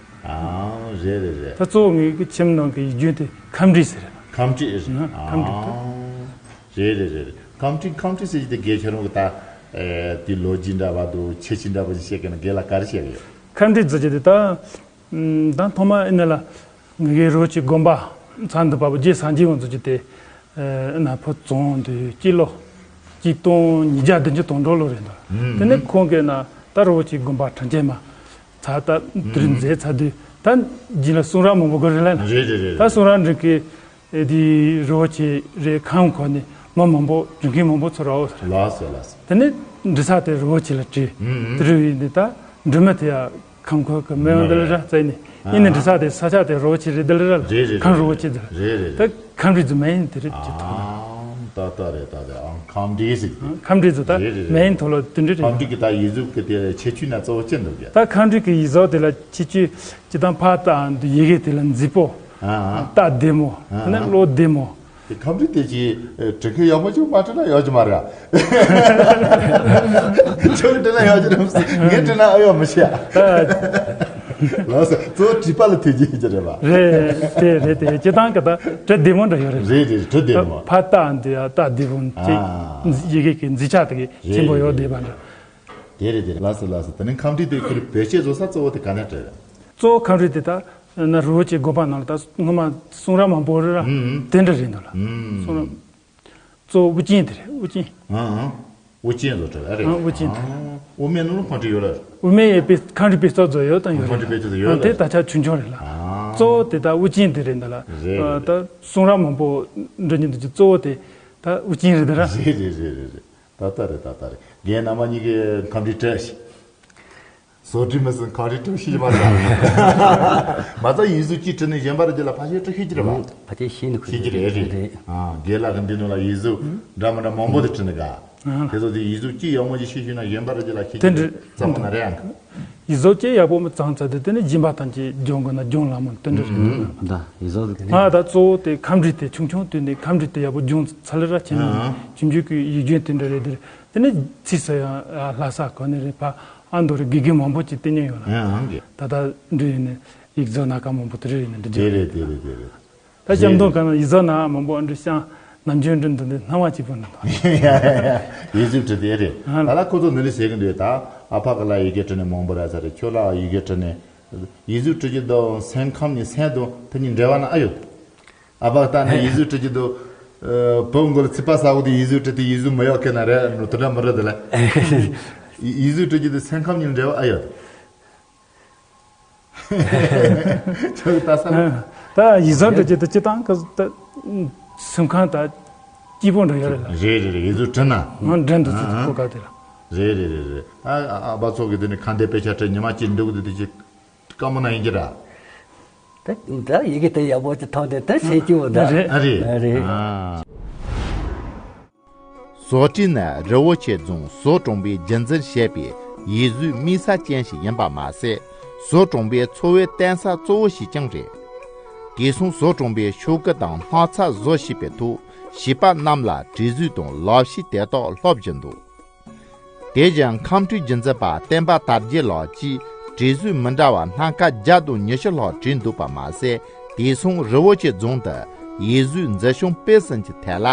ཨང་། རེད་རེད་རེད། ད་གཙོ་བོ་ངའི་གི་ཁྱིམ་ནང་གི་ཡིག་རྒྱུན་དེ་ཁམས་འབྲི་ཟེར། ཁམས་འབྲི་ཟེར། ཨང་། ཁམས་འབྲི་ད། ཨང་། རེད་རེད་རེད་རེད། ཁམས་འབྲི་ཁམས་འབྲི་ཟེར་གྱི་དེ་གལ་ཆེ་རུང་གི་ད། ཨེ། དེ་ལོ་རྒྱུས་འདྲ་བ་འདུག་ཁྱད་ཆོས་འདྲ་བ་ཞིག་བཤད་གི་ན་རྒན་ལགས་ག་རེ་བཤད་གི་ཡོད། ཁམས་འབྲི་ཟེར་གྱི་དེ་ད། ད་ཐོག་མ་ཨེ་ནས་ལ། ངེད་ཀྱི་རི་བོ་ཆེ་དགོན་པ་ཚང་འདུ་བ་པོ་རྗེ་སངས་རྒྱས་དབང་ཚོ་གྱི་དེ། ཨེ། ན་ཕོ་བཙོང་དུས་སྤྱི་ལོ་གཅིག་སྟོང་ཉིས་བརྒྱ་བདུན་ཅུ་དོན་དྲུག་ལོ་རེད་འདུག་ཨུམ། དེ་ནས་ཁོང་གིས་ན་ད་རི་བོ་ཆེ་དགོན་པ་གྲངས་ཅན་མ་ཚ་ད་དུ་རིམ་མཛད་ཚ་དུས་ད་རྗེས་ལ་གསུང་རབ་མང་པོ་དགོས་རེད་ལ་ན། རེད་རེད་རེད། ད་གསུང་རབ་འབྲི་མཁན་ཨེ་དེ་རི་བོ་ཆེ་རེད། ཁམས་ཁོ་ནས་མི་མང་པོ་སྦྱོང་མཁན་མང་པོ་ཚོ་ར་འོ་ཟེར། ལགས་སོ་ལགས་སོ། དེ་ནས་འབྲི་ས་དེ་རི་བོ་ཆེ་ལ་བྲིས། ཨུམ་ཨུམ། དེ་རུ་ཡིན་དེ་ད་འབྲི་མི་དེ་ཡ། ཁམས་ཁོག་གི་མི་ཡོང་འདི་ལ་ར་བཙལ་ནས། ཨ་ཡིན་ནི་འབྲི་ས་དེ་ས་ཆ་དེ་རི་བོ་ཆེ་རེད་འདི་ལ་ར། རེད་རེད། ཁམས་རི་བོ་ཆེ་འདི་ལ། རེད་རེད། ད་ཁམས་རི་རྫི་མ་ཡིན་དེ་རེད་ཅེས་ཐོག་ལ། ཨང་། ད་ལྟ་རེད། ད་རེད། ཨང་། ཁམས་རི་ཟིག་དེ། ཁམས་རི་རྫི་ད། རེད་རེད། མ་ཡིན་ཐོག་ལ་དེ་འདྲ་རེད། ཁམས་རི་གི་ད་ཡིག་གཟུགས་གི་དེ་ཁྱད་ཆོས་ན་གཙོ་བོ་ཅི་འདུག་གི། ད་ཁམས་རི་གི་ཡིག་གཟུགས་དེ་ལ་ཁྱད་ཆོས་ཅི་དང་ཕ་ད་འདི་ཡི་གེ་དེ་ལ་མཛེས་པོ། ཨ་ཨ། ལྟ་བདེ་མོ། ཨ་ཨ། ནི་ཀློག་བདེ་མོ། དེ་ཁམས་བྲིས་དེ་ཅིག་བྲི་མཁན་ཡག་པོ་ཅིག་མ་བྲིས་ན་ཡག་གི་མ་རེད། ཁྱོད་བྲིས་ན་ཡག་གི་རེད། ངས་བྲིས་ན་ཨ་ཡག་མི་ཤེས། ལགས་སོ། གཙོ་བོ་བྲིས་པ་ལ་ཐུགས་རྗེ་ཆེ་རེད་པ། རེད་དེ་རེད་དེ་སྤྱིར་བཏང་གི་ད་བྲིས་བདེ་མོ་འདྲ་ཡོད་རེད། རེད་རེད། བྲིས་བདེ་མོ། ཕར་རྟགས་འདི་ཡ་རྟགས་བདེ་པོ་ཅིག་ཨ། ཡི་གེ་གི་མཛེས་ཆ་དེ་གི་ཆེན་པོ་ཡོད་བསྡད་པ་འདྲ། དེ་རེད་དེ་རེད། ལགས་སོ་ལགས་སོ། དེ་ནས་ཁམས་བྲིས་དེ་ཁྱོད་བེད་སྤྱོད་བཟོ་ས་གཙོ་བོ་དེ་ག་ནས་བྲིས་རེད། གཙོ་བོ་ཁམས་བྲིས་དེ་ད་ན་རི་བོ་ཆེ་དགོན་པ་ནང་ལ་ད་སྔོན་མ་གསུང་རབ་མང་པོ་རེ་ར་ཨུམ། དེ་འདྲ་རེད་འདུག་ལ། ཨུམ། གསུང་རབ་གཙོ་བོ་དབུ་ཅན་དེ་རེད། དབུ་ཅན། ཨང་ཨང་། དབུ་ཅན་བཟོ་གྲྭ་རེད། ཨང་། དབུ་ཅན་དེ་རེད། ཨང་། དབུ་མའི་ནང་ལ་ཁམས་བྲིས་ཡོད་ལ། དབུ་མའི་ཡས་པའི་ཁམས་བྲིས་དཔེ་སྟོབས་བཟོ་ཡོད་དང་ཡོད་ཁམས་རེད། བྲིས་དཔེ་སྟོབས་བཟོ་ཡོད་ཨང་། ལ། དེ་ད་ཆ་ཆུང་ཆུང་རེད་ལ། ཨང་། གཙོ་བོ་དེ་ད་དབུ་ཅན་དེ་རེད་འདུག་ལ། རེད་རེད། ད་གསུང་རབ་མང་པོ་འདྲ་མཉམ་དུ་གཙོ་བོ་དེ་ད་དབུ་ཅན་རེད་འདུག་ར། རེད་རེད་རེད་རེད་རེད། ད་ལྟ་རེད། ད་ལྟ་རེད། རྒན་རྣམ་པ་གཉིས་ཀྱིས་ཁམས་བྲིས་བྲིས་ཤིག་བཟོ་བྲིས་མི་སྲིད་ཁམས་བྲིས་བྲིས་ཤེས་མ་སོང་། མ་རྩ་ཡིག་གཟུགས་གཅིག་བྲིས་ནས་གཞན་པ་རེ་རྒྱུ་ལ་ཕལ་ཆེར་བྲིས་ཤེས་ཀྱི་རེད་པ། ཕལ་ཆེར་ཤེས་ནི་ཤེས་ཀྱི་རེད། རེད། ཨ། རྒན་ལགས་ཀྱི་འདི་ནང་ལ་ཡིག་གཟུགས་འདྲ་མི་འདྲ་མང་པོ་དེ་བྲིས་ནས་ག་ཨ། དེ་ཚོ་དེ་ཡིག་གཟུགས་གཅིག་ཡག་མོ་ཅིག་ཤེས་ཤེས་ན་གཞན་པ་རེ་རྒྱུ་ལ་ཤེས་དེ་ཀྱི་འདྲ་རེད། ཙམ་པོ་ན་རེད་ཨང་། ཡིག་གཟུགས་གཅིག་ཡག་པོ་མི་ཙང་ཙ་དེ་དེ་ནི་སྦྱིན་པ་ཐམས་ཅད་སྦྱོང་དགོས་ན་སྦྱོང་ལ་མོ་དེ་འདྲ་རེད། ད་ཡིག་གཟུགས་དེ་ང་ད་གཙོ་བོ་དེ་ཁམས་བྲིས་དེ་ཆུང་ཆུང་དུས་ནས་ཁམས་བྲིས་དེ་ཡག་པོ་སྦྱོང་ཚར་ལ་ར་ཁྱེད་ནི་ཨ། ཁྱིམ་རྒྱུད་ཀྱི་ཡིག་རྒྱུན་དེ་འདྲ་རེད། དེ་དེ་ནི་ཚིག་སོ་ཡང་ལྷ་ས་གོ་ནས་རེད་པ། ཨ་མདོ་རེད། དགེ་རྒན་མང་པོ་ཅིག་བསྟེན་མྱོང་ཡོད་ལ། ཨ་ཨང་གི། ད་ལྟ་འདྲི་ཡིན་ནས་ཡིག་གཟུགས་སྣ་ཁ་མང་པོ་དེ་རེད་ཡིན་ནས་འདྲི་རྒྱུ་དེ་རེད། དེ་རེད། དེ་རེད། ད་ལྕམ་སྟོན་ག་ན་ཡིག་གཟུགས་ན་མང་པོ་འདྲི་ཤང་ནམ་རྒྱུན་འདྲི་འདི་འདི་སྣང་བ་གཅིག་པོ་འདྲི་འདུག་ཡིག་གཟུགས་བྲིས་དེ་རེད། ཨ། ད་ལ་ཁོ་ཚོ་འདི་འདྲ་བྱེད་གི་འདུག་ད་ཨ་ཕ་གི་ལ་ཡི་གེ་བྲིས་ནས་མང་པོ་ར་ཚ་རེད། ཁྱོད་ལ་ཡི་གེ་བྲིས་ནས་ཡིག་གཟུགས་བྲིས་ཀྱི་འདུག་སེམས་ཁམས་ནི་སེམས་དང་དེ་གཉིས་འབྲེལ་བ་ན་ཨ་ཡོད། ཨ་ཕ་ལྟ་ནས་ཡིག་གཟུགས་བྲིས་ཀྱི་འདུག་ཨ། བུ་མགོ་ལ་ཚིག་པ་ཟ་འོ་དེ་ཡིག་གཟུགས་བྲིས་ཏེ་ཡིག་གཟུགས་མི་ཡག་གི་ན་རེད་ནོ་དེ་འདྲ་མི་རེད་དེ་ལ། ཡིག་གཟུགས་བྲིས་ཀྱི་འདུག་སེམས་ཁམས་གཉིས་འབྲེལ་བ་ཨ་ཡོད། ཁྱོད་ལྟ་ས། ད་ཡིག་གཟུགས་འབྲི་རྒྱུ་དེ་སྤྱིར་བཏང་གི་ད་སེམས་ཁམས་ད་སྐྱིད་པོ་འདྲ་ཡོད་རེད་ལ། རེད་རེད་རེད། ཡིག་གཟུགས་བྲིས་ན། ང་འདྲ་འདུག་ཚོད་ཨ་ཨ། གོ་སྐབས་དེ་ལ། རེད་རེད་རེད་རེད། ཨ་ཨ་ཨ་ཕ་ཚོ་གི་དེ་ནི་ཁ་འདས་དཔེ་ཆ་བྲིས་ཉི་མ་གཅིག་འདུག་དེ་དེ་ཅིག་དཀའ་མོ་ན་ཡིན་གྱི་ར། ད་ད་ཡི་གེ་དེ་ཡག་པོ་ཅིག་མཐོང་དེ་ད་ཤེས་ཀྱི་འོ་ད། རེད། ཨ་རེད། ཨ་རེད། ཨ། བཟོ་བྲིས་ནི་རི་བོ་ཆེ་རྫོང་བཟོ་གྲོང་པས་རྒྱུན་འཛིན་བྱས་པའི་ཡིག་གཟུགས་མིག་ས་ཅན་ཞིག་ཡིན་པ་མ་ཟད། བཟོ་གྲོང་པའི་འཚོ་བའི་བརྟེན་ས་གཙོ་བོ་ཞིག་ཀྱང་རེད། དེ་སོང་བཟོ་གྲོང་པས་ཤོག་གུ་དང་སྣག་ཚ་བཟོ་ཤེས་པའི་ཐོག་བྱིས་པ་རྣམས་ལ་བྲིས་གཟུགས་དང་ལག་ཤེས་དེ་དག་སློབ་བཞིན་འདུག་དེ་བཞིན་ཁམས་བྲིས་རྒྱུན་འཛིན་པ་བསྟན་པ་དར་རྒྱས་ལགས་ཀྱིས་བྲིས་གཟུགས་མི་འདྲ་བ་སྣ་ཁ་བརྒྱ་དང་ཉི་ཤུ་ལྷག་བྲིས་འདུག་པ་མ་ཟད། དེ་སོང་རི་བོ་ཆེ་རྫོང་དུ་ཡིག་གཟུགས་འཛིན་སྐྱོང་སྤེལ་གསུམ་གྱི་ཐད་ལ་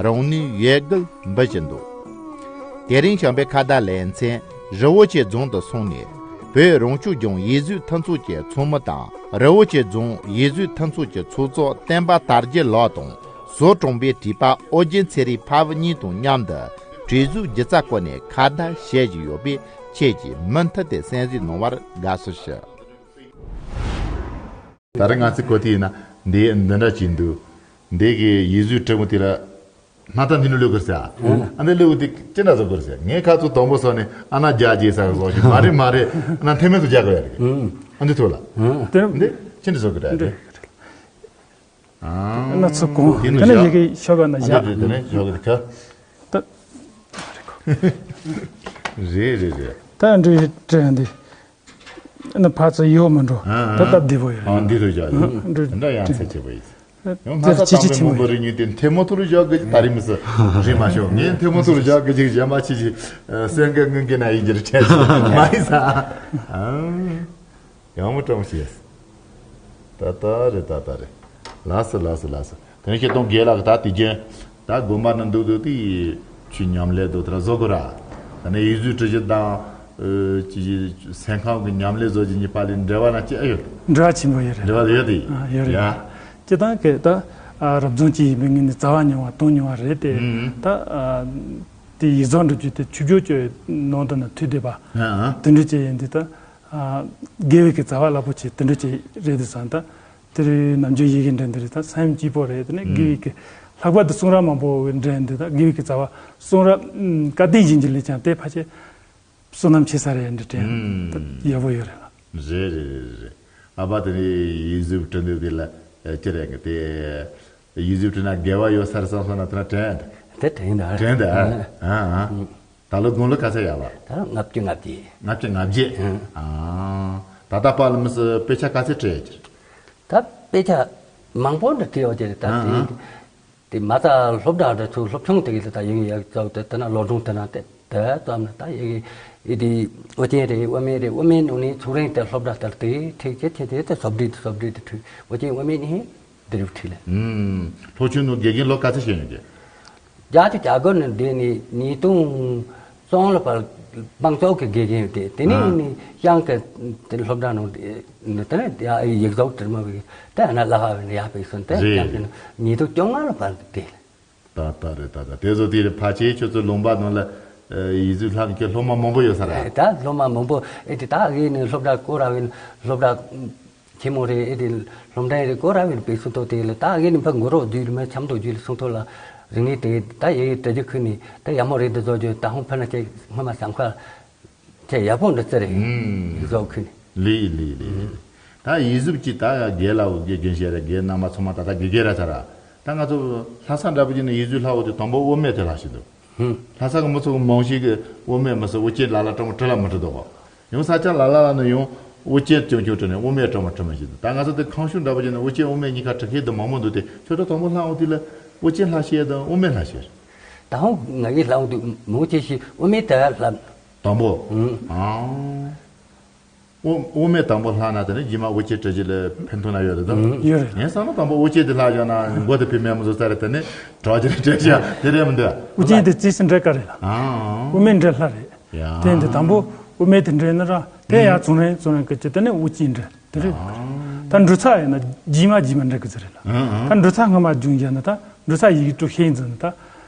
རང་ནུས་ཡོད་རྒུ་འབུལ་བཞིན་འདུག་དེ་རིང་བྱམས་པའི་ཁ་བརྡ་ལེ་ཚན་རི་བོ་ཆེ་རྫོང་དུ་སོང་ནས། བོད་རང་སྐྱོང་ལྗོངས་ཡིག་གཟུགས་མཐུན་ཚོགས་ཀྱི་ཚོགས་མི་དང་། རི་བོ་ཆེ་རྫོང་ཡིག་གཟུགས་མཐུན་ཚོགས་ཀྱི་ཚོགས་གཙོ་བསྟན་པ་དར་རྒྱས་ལགས་དང་། བཟོ་གྲོང་པའི་བྲིས་པ་ཨོ་རྒྱན་ཚེ་རིང་འཕགས་བོད་གཉིས་དང་མཉམ་དུ་བྲིས་གཟུགས་སྒྱུ་རྩལ་སྐོར་ནས་ཁ་བརྡ་བྱེད་བཞིན་ཡོད་པས། ཁྱེད་ཀྱིས་མུ་མཐུད་དེ་གསན་གཟིགས་གནང་བར་དགའ་བསུ་ཞུ། ད་རེས་ང་ཚོས་གོ་དུས་ཡིན་ན་འདི་འདི་འདྲ་ཅིག་འདུག་འདི་གི་ཡིག་གཟུགས་བྲིས་མོ་དེ་ལ་སྣག་ཚ་འདི་ནས་བླུག་དགོས་ཟེར། ཨ་འདི་བླུག་དེ་ཅི་འདྲ་བཟོ་དགོས་ཟེར། ངས་ཁ་ཚུགས་དང་པོ་སོང་ནས་ཨ་ན་རྒྱ་རྗེས་ས་བཟོ་ཞིག་མ་རེད་མ་རེད། ཨ་ན་ཐེ་མེད་དུ་རྒྱག་དགོས་ཡ་རེད། ཨ་འདི་ཐུག་ལ། དེ་འདི་ཅི་འདྲ་བཟོ་དགོས་རེད། ཨ་ན་ཚུགས་གོང་དེ་ནས་ཡི་གེ་ཤོག་ག་ན་ཨ་བཞག་འདི་དེ་ནས་ཤོག་གི་ཁ། ད་རེད་རེད་རེད། ད་འདྲི་དྲན་འདི། ཨ་ནི་ཕར་ཚུར་ཡོད་མི་འགྲོ། ཨ་ཨ། ད་སྟབས་བདེ་པོ་ཡོད་ཨ་རེད། འདི་རུ་བཞག་ཡོད། ཨ་འདི་རུ་ཡང་ཚད་ཆེ་པོ་ཡིན། ཡང་ལྷ་ས་དང་པོའི་མང་པོ་རིག་ཉུལ་ཏེ་ཐལ་མོ་ཐོ་རུ་བཞག་གི་ད་རིང་མི་སྲིད་རེད་མ་ཤོག་ངས་ཐལ་མོ་ཐོ་རུ་བཞག་གི་ཅིག་གཞན་པ་ཅི་ཞིག་སེང་གེ་དངུལ་གྱི་ན་ཡི་འགྱུར་ཆད་ཅིག་མ་ཡིན་ས། ཨ། ཡང་མོ་སྤྲང་བྱས། ད་ལྟ་རེད་ད་ལྟ་རེད། ལགས་སོ་ལགས་སོ་ལགས་སོ། དེ་ནས་ཁྱེད་གཏོང་རྒྱལ་ལགས་ད་དེ་རྒྱུན་ད་དགོན་པ་ནང་འདུག་འདུག་དེ་ཆུ་ཉམས་ལེན་འདུག་དེ་ལ་བཟོ་དགོས་ར། ད་ནས་ཡིག་གཟུགས་འབྲི་རྒྱུ་དང་། ཨ། ཅི་ཞིག་སེམས་ཁམས་ཀྱི་ཉམས་ལེན་བཟོ་རྒྱུ་གཉིས་བར་ལ་འབྲེལ་བ་ན་ཅི་ཨ་ཡོད། འབྲེལ་བ་ཆེན་པོ་ཡོད་རེད། འབྲེལ་བ་ཡོད་དེ། ཨ་ཡོད་རེད། ཡ། སྤྱིར་བཏང་གི་ད་ཨ་རབ་བྱུང་ཅིག་ཡིན་པའི་ངོས་ནས་རྩ་བ་ཉུང་བ་གཏོང་མྱོང་བ་རེད་དེ། ཨུམ། ད་ཨ་དེ་ཡིག་གཟུགས་འབྲི་རྒྱུ་དེ་ཆུ་རྒྱུན་གྱི་ནང་དུ་ན་མཐུད་བསྡད་པ། ཨ་ཨ། དེ་འདྲ་ཅིག་ཡིན་དུས་ད། ཨ། དགེ་བའི་གི་རྩ་བ་རླབས་པོ་ཆེ་དེ་འདྲ་ཅིག་རེད་དུས་ཙང་ད། དེ་རིང་ནམ་རྒྱུན་ཡི་གེ་འབྲི་འདི་རེད་ད་སེམས་སྐྱིད་པོ་རེད། དེ་ནས་དགེ་བའི་གི་ལྷག་པར་དུ་གསུང་རབ་མང་པོ་འབྲི་འདི་ད་དགེ་བའི་གི་རྩ་བ་གསུང་རབ་བཀའ་དྲིན་ཡིན་གྱི་ལས་ཀྱང་དེ་ཕལ་ཆེར་བསོད་ནམས་ཆེ་ས་རེད་འདྲི་དྲན་ད་ཡག་པོ་ཡོད་རེད་ལ། རེད་རེད་རེད་རེད། ཨ་ཕ་དེ་ནས་ཡིག་གཟུགས་འབྲི་འདི་དེ་ལ་ཅི་རེད་གི་དེ། ཡིག་གཟུགས་བྲིས་ན་དགེ་བ་ཡོད་ས་རེད་བསམ་སོང་ན་དེ་ན་དྲན། དེ་དྲན་ད། དྲན་ད། ཨ་ཨ། ད་ལོ་དགུང་ལོ་ག་ཚད་ཡར་བ། ད་ལོ་ལྔ་བཅུ་ང་བརྒྱད། ལྔ་བཅུ་ང་བརྒྱད། ཨ། ད་ལྟ་པཱ་ལགས་མི་སི་དཔེ་ཆ་ག་ཚད་བྲིས་ཡོད་ཀྱི་རེད། ད་དཔེ་ཆ་མང་པོ་འདྲ་བྲིས་ཡོད་ཀྱི་རེད་ད་ཨ་དེ། ཨ། དེ་མ་ད་སློབ་གྲྭ་འདྲ་ཚོ་སློབ་ཆུང་དེ་གི་ད་ཡིན་ཡག་ཚོ་དེ་དེ་ན་སློབ་སྦྱོང་དེ་ན་དེ་དེ་ཙམ་ན་ད་ཡི་གི་ཨི་དེ་ཨོ་ཅན་རེད། ཨོ་མེ་རེད། ཨོ་མེ་ནང་ནས་ཚོགས་རིང་དེ་སློབ་གྲྭ་དེར་དེ་ཁྲིད་ཅེས་ཁྲིད་དེ་དེ་སོབ་འདྲི་དེ་སོབ་འདྲི་དེ་ཁྲིད། ཨོ་ཅན་ཨོ་མེ་ནས་དེ་རུ་ཁྲིད་ལ། ཨུམ། སློབ་ཆུང་ནང་དགེ་རྒན་ལོ་ག་ཚོད་བྱས་ཡོད་གི། བརྒྱད་ཅུ་གྱ་དགུ་ནས་འདི་ནས་ཉིས་སྟོང་གསུམ་ལ་བར་བང་ཙོག་གི་དགེ་རྒན་དེ་དེ་ནས་ཨ་ནི་ཤང་གི་དེ་སློབ་གྲྭ་ནང་དེ་དེ་ནས་ཡག་ཟོག་དྲི་མ་བའི་དེ་ཨ་ན་ལ་ཧ་བའི་ཡག་པའི་སོན་དེ་རེད། ཤང་གི་ཉིས་སྟོང་བཅོ་ལྔ་ལ་བར་དེ། ད་ད་རེད། ད་ད་དེ་ཚོ་དེ་རེད། ཕལ་ཆེར་ཁྱོད་ཚོ་ལུང་པ་ནང་ལ་ཡིག་གཟུགས་ལྷག་གི་སློབ་མ་མང་པོ་ཡོད་ས་རེད། ད་སློབ་མ་མང་པོ་ཨེ་དེ་ད་ཨེ་ནས་སློབ་གྲྭ་བསྐོར་ར་བའི་སློབ་གྲྭ་ཆེན་མོ་རེད། ཨེ་དེ་སློབ་འབྲིང་རེད། སྐོར་ར་བའི་པའི་སུང་ཐོག་དེ་ལ་ད་ཨེ་ནས་ཕ་ངོ་རོགས་བརྒྱུད་ལ་མ་ཆམ་ཐོག་བརྒྱུད་ལ་སུང་ཐོག་ལ་རིག་གནས་དེ་ད་ཡེ་གྲ་རྒྱུ་ཁུ་ནས་ད་ཡ་མོ་རེད། འདི་ཚོ་བརྒྱུད་ད་ཧོང་ཕ་ན་ཅེ་སྔོན་མ་ཟམ་ཁ་ཅེ་ཡག་པོ་འདི་ཙི་རེད། ཡིག་གཟུགས་ཁུ་ནས། ལི་ལི་ལི། ད་ཡིག་གཟུགས་ཀྱི་ད་རྒན་ལ་འོ་དགེ་རྒན་བཤད་ར་རྒན་རྣམ་པ་ཚང་མ་ད་ད་དགེ་རྒན་ར་ཚ་ར། ད་ང་ཚོ་ལྷ་ས་འདྲ་པོ་ཅིག་ནས་ཡིག་གཟུགས་ལྷག་འོ་དེ་དང་པོ་དབུ་མེད་དེ་ལྷག་ཞིག་འདུག་ལྷ་ས་གི་མི་ཚོ་གི་མང་ཤོས་ཀྱི་དབུ་མེད་མི་སྲིད་དབུ་ཅན་ལ་ལ་སྤྲང་པོ་བྲི་ལ་མི་བྲི་འདུག་གོ། ཡང་ས་ཆ་ལ་ལ་ལ་ནི་ཡང་དབུ་ཅན་ཅུང་ཅུང་བྲི་ནས་དབུ་མེད་སྤྲང་པོ་བྲི་མི་ཤེས་འདུག་ད་ང་ཚོ་དེ་ཁང་ཤུག་འདྲ་པོ་ཅིག་ནས་དབུ་ཅན་དབུ་མེད་གཉིས་ཀ་བྲི་མཁན་དུ་མང་མོ་འདུག་དེ་ཁྱོད་ཚོ་དང་པོ་ལྷག་འོ་དེ་ལ་དབུ་ཅན་ལྷག་ཤེས་དང་དབུ་མེད་ལྷག་ཤེས། ད་ཧོང་ང་གི་ལྷག་འོ་དེ་མང་ཆེ་ཤེས་དབུ་མེད་དེ་ལྷག་དང་པོ། ཨང་། དབུ་དབུ་མེད་དང་པོ་ལྷག་ན་དེ་ནི་རྗེས་མ་དབུ་ཅན་བྲི་རྒྱུ་ལ་ཕན་ཐོགས་ན་ཡོད་རེད་དམ། ཡོད་རེད། ངས་བསམ་ན་དང་པོ་དབུ་ཅན་དེ་ལྷག་བཞག་ན་མགོ་དེ་ཕི་མེད་མི་བཟོ་ས་རེད། དེ་ནི་གྲོགས་ཅན་བྲི་བཞག་དེ་རེད་མི་འདུག་དབུ་ཅན་དེ་རྩིས་སུ་འགྲིག་ག་རེད་ལ། ཨང་། དབུ་མེད་འདྲ་ལྷག་རེད། ཡ། དེ་འདི་དང་པོ་དབུ་མེད་དེ་འདྲ་ན་ར་དེ་ཡང་ཚོང་རེད་ཚོང་རེད་གི་ཅི་དེ་ནི་དབུ་ཅན་འདྲ་དེ་རེད། ད་འབྲུ་ཚ་ཡིན་ན་རྗེས་མ་རྗེས་མ་འགྲིག་གི་ཟེར་རེད་ལ། ད་འབྲུ་ཚ་སྔ་མ་བྱུང་བཞག་ན་ད་འབྲུ་ཚ་ཡི་གེ་དྲུག་ཤེས་ཡིན་ཟེར་ན་ད།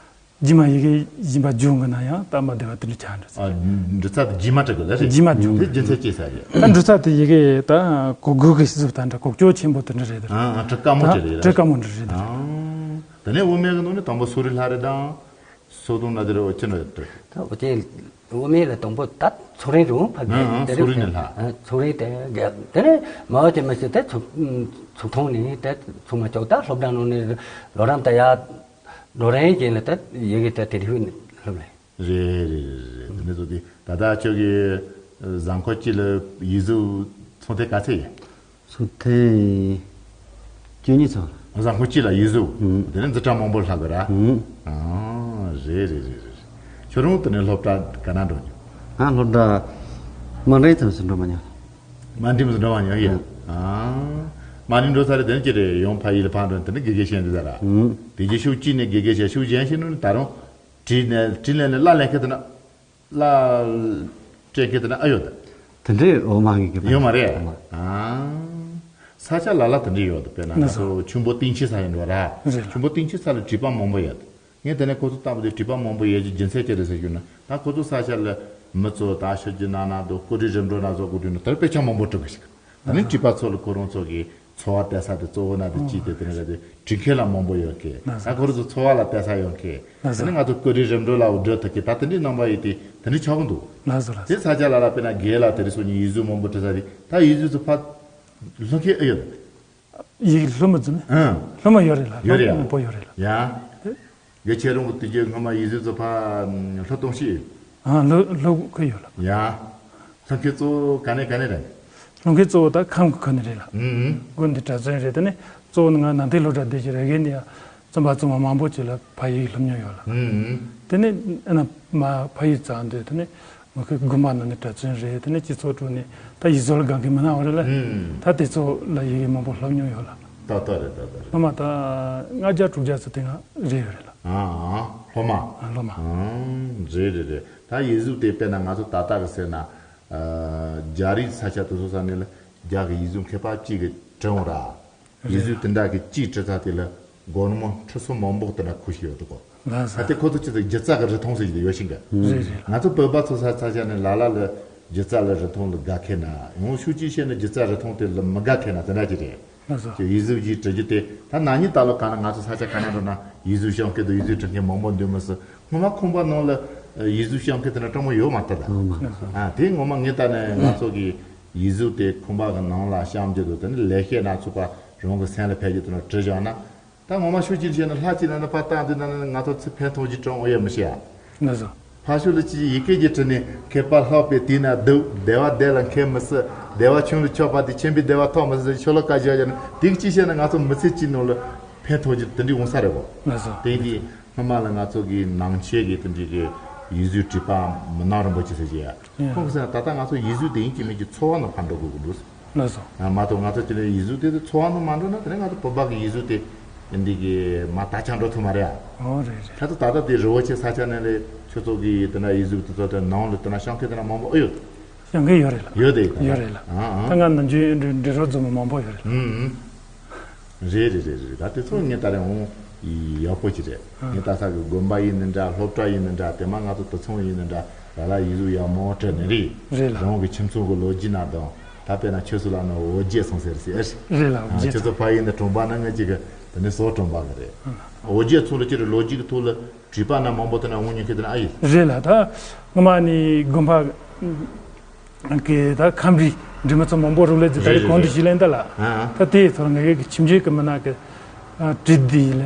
རྗེས་མ་ཡི་གེ་གཞན་པ་སྦྱོང་གི་ན་ཡང་སྟབས་མ་བདེ་བ་དེ་འདྲ་ཆགས་འདྲ། ཨ། འབྲུ་ཚ་དེ་རྗེས་མ་འགྲིག་གི་ལ་རེད། རྗེས་མ་སྦྱོང་གི། དེ་རྒྱུ་མཚན་ཅི་ཟེར་རེད། ད་འབྲུ་ཚ་དེ་ཡི་གེ་ད་གོ་གུ་གི་ཤི་ཟུབ་དང་འདྲ་གོ་ཀྱོ་ཆེན་པོ་དེ་འདྲ་རེད་དེ། ཨ་ཨ་བྲི་དཀའ་མོ་ཅིག་རེད་ར། བྲི་དཀའ་མོ་འདྲ་རེད་དེ། ཨ། དེ་ནས་དབུ་མེད་གི་ནང་ནས་དང་པོ་སོ་རི་ལྷག་རེད་དང་། སོ་དུང་ན་དེ་རེད། འོ་ཅི་འདྲ་རེད། ད་འོ་དེ་དབུ་མེད་ལ་དང་པོ་ད་ཚོ་རིང་རུང་ཕ་གི་ཨ་ཨ་དེ་རེད། སོ་རི་ནས་ལྷག་ཨ་ཚོ་རིང་དེ་ག་དེ་ནས་མ་འོ་དེ་མ་ཤེས་དེ་ཚུགས་ཚུགས་ཐོང་ནས་དེ་ཚུགས་མ་ཅོག་ད་སློབ་གྲྭ་ནང་ནས་ལོ་རམ་ད་ཡ། ལོ་རེ་རྗེས་ལ་ད་ཡི་གེ་ད་དེ་རིགས་སློབ་ལེ། རེད་རེད་རེད་རེད། དེ་ནས་ཚོ་དེ་ད་ལྟ་ཁྱོད་ཀྱི་གཟའ་འཁོར་གཅིག་ལ་ཡིག་གཟུགས་ཚོང་ཐེངས་ག་ཚད་ཡིན། ཚོང་ཐེངས་བཅུ་གཉིས་ཚོང་། གཟའ་འཁོར་གཅིག་ལ་ཡིག་གཟུགས། ཨུམ། དེ་ནས་འཛིན་གྲྭ་མང་པོ་ལྷག་གི་ར། ཨུམ། ཨ་རེད་རེད་རེད་རེད། ཁྱོད་རང་དེ་ནས་སློབ་གྲྭ་ག་ན་འགྲོ་མྱོང་། ང་སློབ་གྲྭ་དམའ་འབྲིང་ཙམ་ཞིག་འགྲོ་མ་མྱོང་། དམའ་འབྲིང་ཙམ་འགྲོ་མ་མྱོང་ཡ། ཨུམ། ཨ། དམའ་འབྲིང་འགྲོ་ས་རེད། དེ་ནས་ཅི་རེད། ཡང་ཕ་ཡུལ་ལ་ཕར་འགྲོ་ནས་དེ་ནས་དགེ་རྒན་བྱས་འདི་ཟེར་ར། ཨུམ། དེ་རྗེས་ཤུགས་གཅིག་ནས་དགེ་རྒན་བྱས་ཤུགས་གཞན་ཞིག་ནང་ནས་ད་རུང་། བྲིས་ནས་བྲིས་ནས་ནས་གླ་ལེན་མཁན་དེ་ན། གླ་སྤྲད་མཁན་དེ་ན་ཨ་ཡོད་ད། དེ་འདྲའི་འོ་མ་ངེས་ཀྱི་ཡོད་མ་རེད། ཨ། ས་ཆ་ལ་ལ་དེ་འདྲ་ཡོད་དེ། དཔེར་ན་ང་ཚོ་ཆུ་འབོ་སྟེང་ཕྱི་ས་ཡིན་འགྲོ་ར། རེད་ལ། ཆུ་འབོ་སྟེང་ཕྱི་ས་ལ་བྲིས་པ་མང་པོ་ཡོད་དེ། ངས་དེ་ནས་ཁོ་ཚོ་ལྟ་བུ་དེ་བྲིས་པ་མང་པོ་ཡོད་ཀྱི་རྒྱུ་མཚན་ཅི་རེད་ཟེར་ཞུ་ན། ད་ཁོ་ཚོ་ས་ཆ་ལ་མི་ཚོ་ད་ཤོད་ཀྱི་ན་ན་དོ་ཀོ་སྒྲིག་རིམ་གྲོ་ན་བཟོ་དགོས་དུས་ན་དེར་དཔེ་ཆ་མང་པོ་སྤྲོད་གི་ཞིག་ད་ནི་བྲིས་པ་ཚོ་ལ་ཁོ་རང་ཚོ་གི་འཚོ་བ་བལྟ་ས་དེ་གཙོ་བོ་ན་དེ་ཅི་དེ་དེ་ནི་ག་དེ་བྲིས་མཁན་ལ་མང་པོ་ཡོད་མཁན། ལགས་སོ། ད་ཁོ་རང་ཚོ་འཚོ་བ་ལ་བལྟ་ས་ཡོད་མཁན། ལགས་སོ། དེ་ནི་ང་ཚོ་ཀོ་སྒྲིག་རིམ་གྲོ་ལ་འོ་འགྲོ་ཐུབ་མཁན། ད་དེ་འདྲའི་རྣམ་པ་ཡོད་དེ་དེ་འདྲའི་ཆགས་ཀྱི་འདུག་ལགས་སོ་ལགས་སོ། དེ་ས་ཆ་ལ་ལ་དཔེར་ན་རྒན་ལགས་དེ་རིང་སོ་གཉིས་ཡིག་གཟུགས་མང་པོ་བྲིས་ས་དེ་ད་ཡིག་གཟུགས་ཚོ་ཕར་ལྷུག་མཁན་ཨེ་ཡོད། ཡིག་ལྷུག་མ་ཚུམ། ཨང་། ལྷུག་མ་ཡོད་རེད་ལ། ཡོད་རེད་ཡ། ལྷུག་མ་པོ་ཡོད་རེད་ལ། ཡ། དེ། དགེ་ཆེ་རུང་གི་དུས་རྒྱུན་སྔོན་མ་ཡིག་གཟུགས་ཚོ་ཕར་ལྷུག་གཏོང་ཤེས། ཨང་། ལྷུག་ལྷུག་གི་ཡོད་ལ། ཡ། ལྷུག་མཁན་གཙོ་བོ་ག་ནས་ག་ནས་རེད། ལྷུག་མཁན་གཙོ་བོ་ད་ཁམས་ཀྱི་ཁ་ནས་རེད་ལ། ཨུམ་ཨུམ། དགོན་འདི་གྲྭ་བཙུན་རེད། དེ་ནས་གཙོ་བོ་ནི་ང་ནང་བསྟན་སློབ་གྲྭ་བསྡད་ཀྱི་རེད། རྒན་འདི་ཡང་རྩོམ་པ་རྩོམ་པ་མང་པོ་ཅིག་ལ་ཕ་ཡིག་སློབ་མྱོང་ཡོད་ལ། ཨུམ་ཨུམ། དེ་ནས་ཨ་ན་མ་ཕ་ཡིག་བཙལ་འདོད་དེ་ནས། ང་ཁོའི་དགོན་པ་ནང་ནས་གྲྭ་བཙུན་རེད། དེ་ནས་སྤྱི་ཚོགས་ཁྲོད་ནས་ད་ཡིག་གཟུགས་ལ་དགའ་མཁན་མི་སྣ་བ་རེད་ལ། ཨུམ། ད་དེ་ཚོ་ལ་ཡི་གེ་མང་པོ་སློབ་མྱོང་ཡོད་ལ། ཏག་ཏག་རེད། ཏག་ཏག་རེད། སྔོན་མ་ད་ལྔ་བརྒྱ་དྲུག་བརྒྱ་ཚོ་དེ་སྔ་རེད་ཡོད་རེད་ལ། ཨ་ཨ་སློབ་མ། ཨ་སློབ་མ། ཨང་། རེད་རེད་རེད། ད་ཡིག་གཟུགས་དེ་དཔེར་ན་ང་ཚོ་ད་ལྟ་གི་ཟེར་ན། ཨ་རྒྱ་རིགས་ས་ཆ་དེ་ཚོ་ས་ནས་ལ་རྒྱ་གི་ཡིག་གཟུགས་མཁས་པ་གཅིག་གིས་བྲིས་འོང་ར། ཡིག་གཟུགས་དེ་འདྲ་གི་གཅིག་བྲིས་ཚར་དེ་ལ་སྒོར་མོ་ཁྲི་ཚོ་མང་པོ་དེ་འདྲ་ཁུར་ཞིག་ཡོད་དོ་གོ། ལགས་སོ། ད་དེ་ཁོ་ཚོ་ཅི་ཟེར་སྒྱུ་རྩལ་གི་རིན་ཐང་ཟེར་གྱི་ཡོད་ཤིང་གི། རེད་རེད། ང་ཚོ་བོད་པ་ཚོ་ས་ས་ཆ་ནས་ལ་ལ་ལ་སྒྱུ་རྩལ་ལ་རིན་ཐང་ལ་དགའ་མཁན་ན་ཡང་ཤུགས་ཀྱིས་བཤད་ན་སྒྱུ་རྩལ་རིན་ཐང་དེ་ལ་མི་དགའ་མཁན་ན་དེ་འདྲ་ཅིག་རེད། ལགས་སོ། ཀྱི་ཡིག་གཟུགས་ཀྱི་བྲི་རྒྱུ་དེ་ད་ན་ནིང་ད་ལོ་གང་ན་ང་ཚོ་ས་ཆ་ག་ན་འགྲོ་ན་ཡིག་གཟུགས་བཤམས་མཁན་དང་ཡིག་གཟུགས་འབྲི་མཁན་མང་པོ་འདུག་མི་སྲིད། སྔོན་མ་ཁང་པ་ནང་ལ་ཡིག་གཟུགས་བཤམས་མཁན་དེ་འདྲ་སྤྲང་པོ་ཡོད་མ་ཐལ་ད། ཨ་དེ་ངོ་མ་ངས་ལྟ་ནས་ང་ཚོ་གི་ཡིག་གཟུགས་དེ་ཁང་པ་གི་ནང་ལ་བཤམས་རྒྱུ་དང་དེ་ནི་ལེགས་བཤད་སྣ་ཚོགས་པ་རང་གི་སེམས་ལ་ཕན་རྒྱུ་དེ་འདྲ་བྲིས་བཞག་ན། ད་ངོ་མ་ཤུགས་ཀྱིས་བཤད་ན་ལྷ་གཅིག་ན་ནི་ཕར་བཏང་དུས་ན་ནི་ང་ཚོ་ཚེ་ཕན་ཐོགས་ཀྱི་སྤྲང་པོ་ཡོད་མི་ཤེས་ཨ། ལགས་སོ། ཕ་ཤུལ་ལ་ཅིག་ཡི་གེ་གྱིས་བྲིས་ནས་མཁས་པ་ལྷག་པའི་དུས་ན་སྡུག་བདེ་བ་བདེ་ལ་མཁས་མི་སྲིད། བདེ་བ་ཆུང་ལ་ཆོག་པ་དེ་ཆེན་པོའི་བདེ་བ་ཐོབ་མི་སྲིད་ཟེར་ཤོ་ལོ་ཀ་བཞག་བཞག་ན་དེ་གི་ཅི་བཤད་ན་ང་ཚོ་མི་ཚེ་གཅིག་ནང་ལ་ ངས་ཐོག་ཅིག་དེ་འདྲའི་འོང་ས་རེད་གོ། ལགས་སོ། དེ་ཡིན་དུས་སྔོན་མ་ལ་ང་ཚོ་གི་ནང་ཆོས་ཀྱི་དེ་འདྲའི་གི་ཡིག་གཟུགས་བྲིས་པ་མི་ནག་རིན་པོ་ཆེ་ཟེར་གྱི་ཡ། ཡ། ཁོང་གིས་ཟེར་ན་ད་ལྟ་ང་ཚོ་ཡིག་གཟུགས་དེ་ཡིན་གཅིག་མིན་གཅིག་འཚོ་བ་ནང་ཕར་འགྲོ་དགོས་ཀྱི་འདུག། ལགས་སོ། ཨ་མ་གཏོགས་ང་ཚོ་དེ་ལ་ཡིག་གཟུགས་དེ་ཚོ་བ་ནང་མ་འགྲོ་ན་དེ་ནས་ང་ཚོ་བོད་པ་གི་ཡིག་གཟུགས་དེ་འདི་གི་མ་དར་ཁྱབ་འགྲོ་ཐུབ་མ་རེད་ཨ། ཨོ་རེད་རེད། ད་ལྟ་ད་ལྟ་དེ་རི་བོ་ཆེ་ས་ཆ་ནས་ལས་ཁྱོད་ཚོ་གི་དེ་ན་ཡིག་གཟུགས་དེ་ཚོ་དེ་ནང་ལ་དེ་ན་ཤོང་མཁན་དེ་ན་མང་པོ་ཨེ་ཡོད། ཤོང་མཁན་ཡོད་རེད་ལ། ཡོད་དེ། ཡོད་རེད་ལ། ཨ་ཨ། ད་ང་ནམ་རྒྱུན་འབྲི་འབྲི་རོགས་རྫོང་མ་མང་པོ་ཡོད་རེད། ཨུམ་ཨུམ། རེད་རེད་རེད་རེད། ད་དེ་ཚོ་ངས་ད་རེས་འོང་ཡག་པོ་ཅིག་རེད། ཨ། ངས་ད་ས་གི་དགོན་པ་ཡིན་ནི་འདྲ། སློབ་གྲྭ་ཡིན་ནི་འདྲ། དེ་མ་ང་ཚོ་དུད་ཚང་ཡིན་ནི་འདྲ། ལ་ལ་ཡིག་གཟུགས་ཡག་མོ་སྤྲད་ནི་རེད། རེད་ལ། རང་གི་ཁྱིམ་ཚང་གི་ལོ་རྒྱུས་ན་དང་། ད་དཔེར་ན་ཁྱོད་ཚོ་ལ་ནི་འོ་བརྒྱལ་སོང་ཟེར་ཟེར། རེད་ལ། འོ་བརྒྱལ་ཁྱོད་ཚོ་ཕ་ཡིན་ནི་གྲོང་པ་ན་ང་ཅིག་གི་དེ་ནས་བཟོ་གྲོང་པ་གི་རེད། ཨ། འོ་བརྒྱལ་ཚོ་ལ་ཅི་རེད། ལོ་རྒྱུས་ཀྱི་ཐོག་ལ་བྲིས་པ་ན་མང་པོ་དེ་ན་འོང་མྱོང་མཁན་དེ་ན་ཨ་ཡིན། རེད་ལ། ད་སྔོན་མ་ནི་དགོན་པ་གི་ད་ཁམས་རིགས་འབྲི་མི་ཚོ་མང་པོ་རུ་ལས་ཀྱི་ད་རེས་རེད་གོང་དུ་རེད་ཞུས་ལེན་ད་ལ། ཨ་ཨ། ད་དེའི་ཐོག་ངེད་ཀྱི་ཁྱིམ་རྒྱུད་ཀྱི་མི་སྣ་གི་ཨ་བྲིས་དེ་ལ་